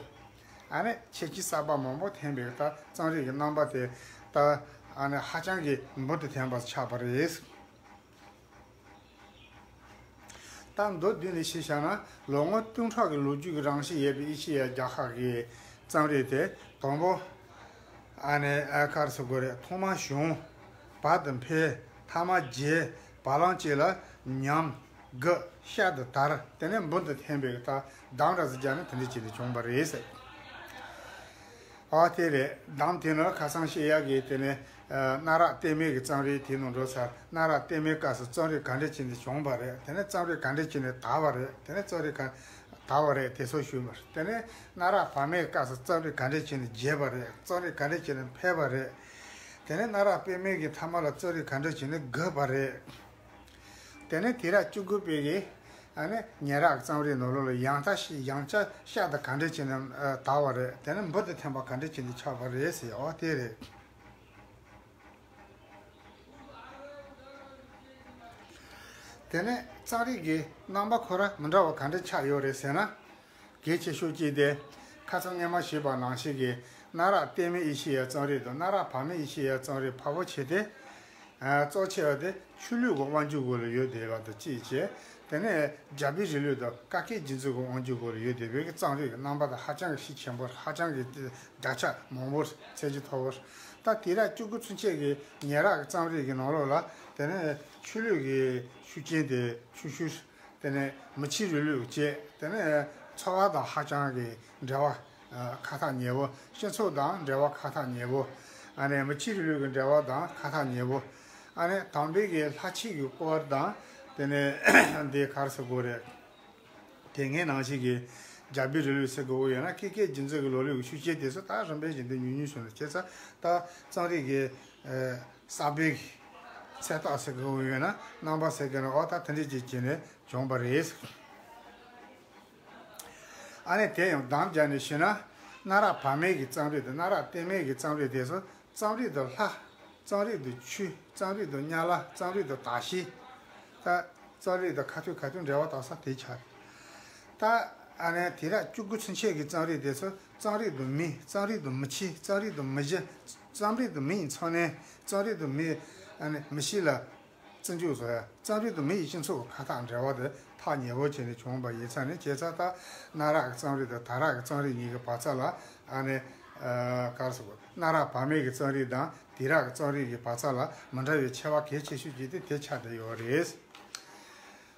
ཨ་ནི་ཁྱད་ཆོས་གསར་པ་མང་པོ་ཐོན་པའི་ད་རྩོམ་རིག་གི་རྣམ་པ་དེ་ད་ཨ་ནི་ཧ་ཅང་གི་འབུར་དུ་ཐོན་པ་ཆགས་པ་རེད། ད་མདོར་བསྡུས་ནས་ཞུས་བཞག་ན་ལོ་ངོ་སྟོང་ཕྲག་གི་ལོ་རྒྱུས་ཀྱི་རང་བཞིན་ཡོད་པའི་ཨེ་ཤེ་ཡ་རྒྱལ་ཁབ་ཀྱི་རྩོམ་རིག་དེ་དང་པོ་ཨ་ནི་ཨ་ག་རེ་ཟེར་དགོས་རེད། ཐོག་མར་བྱུང་། བར་དུ་འཕེལ། ཐ་མར་རྒྱས། བར་ལམ་གཅིག་ལ་ཉམས། རྒུད། ཤར་དུ་དར། དེ་ནས་འབུར་དུ་ཐོན་པའི་ད་གདངས་འདྲ་ཟེར་རྒྱ་ནི་དེ་འདྲ་བྱས་ནས་བྱུང་བ་རེད་ཟེར། ཨ་དེ་རེད། གདམས་དེ་ནི་ཁ་སང་བཤད་ཡག་གི་དེ་ནས་ཨ་གནའ་རབས་གཏེར་མའི་གི་རྩོམ་རིག་དེ་ནང་འགྲོ་ཚར། གནའ་རབས་གཏེར་མའི་སྐབས་སུ་རྩོམ་རིག་ག་འདྲ་བྱས་ནས་བྱུང་བ་རེད། དེ་ནས་རྩོམ་རིག་ག་འདྲ་བྱས་ནས་དར་བ་རེད། དེ་ནས་རྩོམ་རིག་ག་དར་བ་རེད། དེ་ཚོ་ཞུས་པ་རེད། དེ་ནས་གནའ་རབས་བར་མའི་སྐབས་སུ་རྩོམ་རིག་ག་འདྲ་བྱས་ནས་རྒྱས་པ་རེད། རྩོམ་རིག་ག་འདྲ་བྱས་ནས་འཕེལ་བ་རེད། དེ་ནས་གནའ་རབས་པད་མའི་གི་མཐའ་མ་ལ་རྩོམ་རིག་ག་འདྲ་བྱས་ནས་རྒུད་པ་རེད། དེ་ནས་དུས་རབས་བཅུ་དགུ་པའི་གི་ཨ་ནི་ཉེ་རབས་ཀྱི་རྩོམ་རིག་ནང་ལོགས་ལ་ཡང་དག་ཞིག་ཡང་བསྐྱར་ཤ་དང་ག་འདྲ་བྱས་ནས་ཨ་དར་བ་རེད། དེ་ནས་འབུ་དང་ཐན་པ་ག་འདྲ་བྱས་ནས་ཆགས་པ་རེད་ཟེར། ཨོ་དེ་རེད། དེ་ནས་རྩོམ་རིག་གི་རྣམ་པ་ཁོ་རང་མི་འདྲ་བ་ག་འདྲ་ཆགས་ཡོད་རེད་ཟེར་ན། གལ་ཆེ་ཤོས་གཅིག་དེ། ཁ་སང་སྔོན་མ་ཞུས་པ་ནང་བཞིན་གྱི་གནའ་རབས་གཏེར་མའི་ཨེ་ཤེ་ཡའི་རྩོམ་རིག་དང་གནའ་རབས་བར་མའི་ཨེ་ཤེ་ཡའི་རྩོམ་རིག་ཕར་བུ་ཆེ་སྟེ། ཨ་གཙོ་ཆེ་བ་དེ་ཆོས་ལུགས་ཀྱི་དབང་སྒྱུར་སྒོ་ལ་ཡོད་བསྡད་པ་དང་གཅིག་བྱས། དེ་ནས་རྒྱ་བོད་རིང་ལུགས་དང་ཀ་ཁའི་རྗེས་འཇུག་གི་དབང་སྒྱུར་སྒོ་ལ་ཡོད་བསྡད་པའི་རྩོམ་རིག་གི་རྣམ་པ་དང་ཧ་ཅང་གི་ཤུགས་ཆེན་པོ། ཧ་ཅང་གི་བརྒྱ་ཆ་མང་པོ། ཚད་གཞི་མཐོ་པོ། ད་དུས་རབས་བཅུ་དགུ་ཚུན་ཆད་ཀྱི་ཉེ་རབས་ཀྱི་རྩོམ་རིག་གི་ནང་ལོགས་ལ་དེ་ནས་ཆོས་ལུགས་ཀྱི་ཤུགས་རྐྱེན་དེ་ཆུང་ཤོས། དེ་ནས་མི་ཆོས་རིང་ལུགས་བཅས། དེ་ནས་འཚོ་བ་དང་ཧ་ཅང་གི་འབྲེལ་བ་ཁ་ཐག་ཉེ་བོ། སྤྱི་ཚོགས་དང་འབྲེལ་བ་ཁ་ཐག་ཉེ་བོ། ཨ་ནི་མི་ཆོས་རིང་ལུགས་ཀྱི་འབྲེལ་བ་དང་ཁ་ཐག་ཉེ་བོ། ཨ་ནི་དམ་པའི་གི་ལྷ་ཆོས་ཀྱི་སྐོར་དང་། དེ་ནས་འདི་ག་རེ་ཟེར་དགོས་རེད། དེ་སྔའི་ནང་བཞིན་གྱི་རྒྱ་བོད་རིང་ལུགས་ཟེར་དགོས་ཡོད་ན། ཀ་ཁའི་རྗེས་འཇུག་གི་ལོ་ལུགས་ཀྱི་ཤུགས་རྐྱེན་དེ་ཚོ་ད་རིམ་པས་བཞིན་དུ་ཉུང་ཉུང་བྱུང་ནས། བྱས་ཙང་ད་རྩོམ་རིག་གི་ཨ་གསར་པའི་ཚད་རྟགས་ཟེར་དགོས་ཡོད་ན། རྣམ་པ་ཟེར་དགོས་ན། འོ་ད་དེ་འདྲ་ཅིག་བྱས་ནས་བྱུང་བ་རེད། ཨ་ནི་དེ་ཡང་གདམས་བརྒྱབ་ནས་ཞུས་ན། གནའ་རབས་བར་མའི་གི་རྩོམ་རིག་དང་གནའ་རབས་གཏེར་མའི་གི་རྩོམ་རིག་དེ་ཚོ། རྩོམ་རིག་དང་ལྷ། རྩོམ་རིག་དང་ཆོས། རྩོམ་རིག་དང་དམྱལ་བ། རྩོམ་རིག་དང་དག་ཤེས། ད་རྩོམ་རིག་དང་ཁ་ཐུག་ཁ་ཐུག་འབྲེལ་བ་དག་ས་དེ་ཆགས་རེད། ད་ཨ་ནི་དུས་རབས་བཅུ་དགུ་ཚུན་ཆད་ཀྱི་རྩོམ་རིག་དེ་ཚོ། རྩོམ་རིག་དང་མི། རྩོམ་རིག་དང་མི་ཆོས། རྩོམ་རིག་དང་མི་གཞི། རྩོམ་རིག་དང་མི་ཡི་འཚོ་གནས། རྩོམ་རིག་དང་མི་ཨ་ནི་མི་གཤིས་ལ་བརྩི་འཇོག་བཟོ་ཡ། རྩོམ་རིག་དང་མི་ཡི་སྤྱི་ཚོགས་ཀྱི་ཁ་ཐག་འབྲེལ་བ་དེ་ཐག་ཉེ་བོ་བྱས་ནས་བྱུང་བ་ཡིན་ཙང་ནི། བྱས་ཙང་ད་གནའ་རབས་ཀྱི་རྩོམ་རིག་དང་ད་རབས་ཀྱི་རྩོམ་རིག་གཉིས་ཀྱི་བར་མཚམས་ལ་ཨ་ནི་ཨ་ག་རེ་ཟེར་དགོས། གནའ་རབས་བར་མའི་གི་རྩོམ་རིག་དང་དུས་རབས་ཀྱི་རྩོམ་རིག་གི་བར་མཚམས་ལ་མི་འདྲ་བའི་ཁྱད་པར་གལ་ཆེ་ཤོས་ཅིག་དེ་དེ་ཆགས་བསྡད་ཡོད་རེད།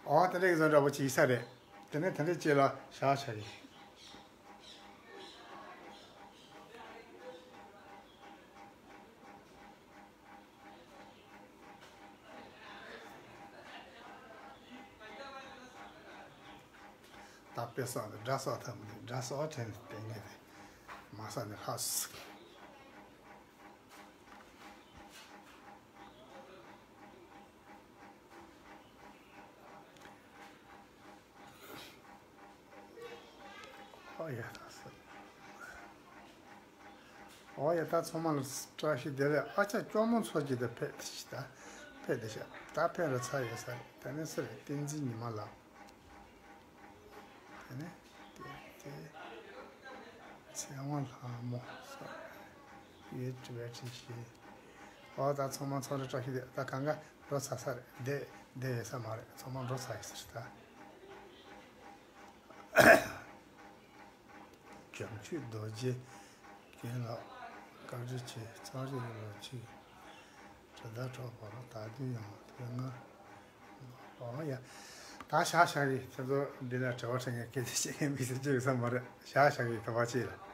འོ་དེ་འདྲ་གི་བཟོ་འདྲ་པོ་ཅིག་ཡིན་ས་རེད། དེ་ནས་དེ་འདྲ་ཅིག་ལ་བཞག་བཞག་ཡིན། ད་དཔེ་བསགས་ནས་སྒྲ་བསགས་ཐབས་མི་འདུག་སྒྲ་བསགས་དྲན་ནས་བསྟན་ངེས་རེད། མ་བསགས་ནས་ལྷག་སོང་། ཨོ་ཡ་ད་ས། ཨོ་ཡ་ད་ཚང་མ་ལ་བཀྲ་ཤིས་བདེ་ལེགས། ཨ་ཅག་སྐྱོར་མོ་ཚོ་གྱིས་ད་ཕེབས་ཏེ་ཤི། ད་ཕེབས་ཏེ་ཤི། ད་ཕེབས་ར་ཚར་ཡོད་ས་རེད། ད་ནི་སུ་རེད། བསྟན་འཛིན་ཉི་མ་ལགས། དེ་ནས་དེ་དེ་ཚེ་དབང་ལྷ་མོ་སོགས་ཡོད་དྲི་བའི་དྲི་ཞིག་ཨོ་ད་ཚང་མ་ཚོ་རེ་བཀྲ་ཤིས་བདེ། ད་གང་ག་འགྲོ་ཚར་ས་རེད། བསྡད་བསྡད་ཡོད་ས་མ་རེད། ཚང་མ་འགྲོ་ཚར་ཡོད་ས་རེད་ད། བྱང་ཆུབ་རྡོ་རྗེ་རྒན་ལགས་བཀའ་དྲིན་ཆེ། རྩོམ་རིག་ལོ་གཅིག་དྲིལ་བརྡ་འཕྲོག་པར་ད་དུང་ཡང་དེ་སྔ། ཨོ་ཡ། ད་བཞག་བཞག་གི་ཁྱེད་ཚོ་འདི་ན་དྲི་བ་དྲི་མཁན་སྐད་ཆ་བཤད་མཁན་མི་སེར་ཅིག་ཡོད་ས་མ་རེད། བཞག་བཞག་གི་དུ་བ་ཅིག་ལ།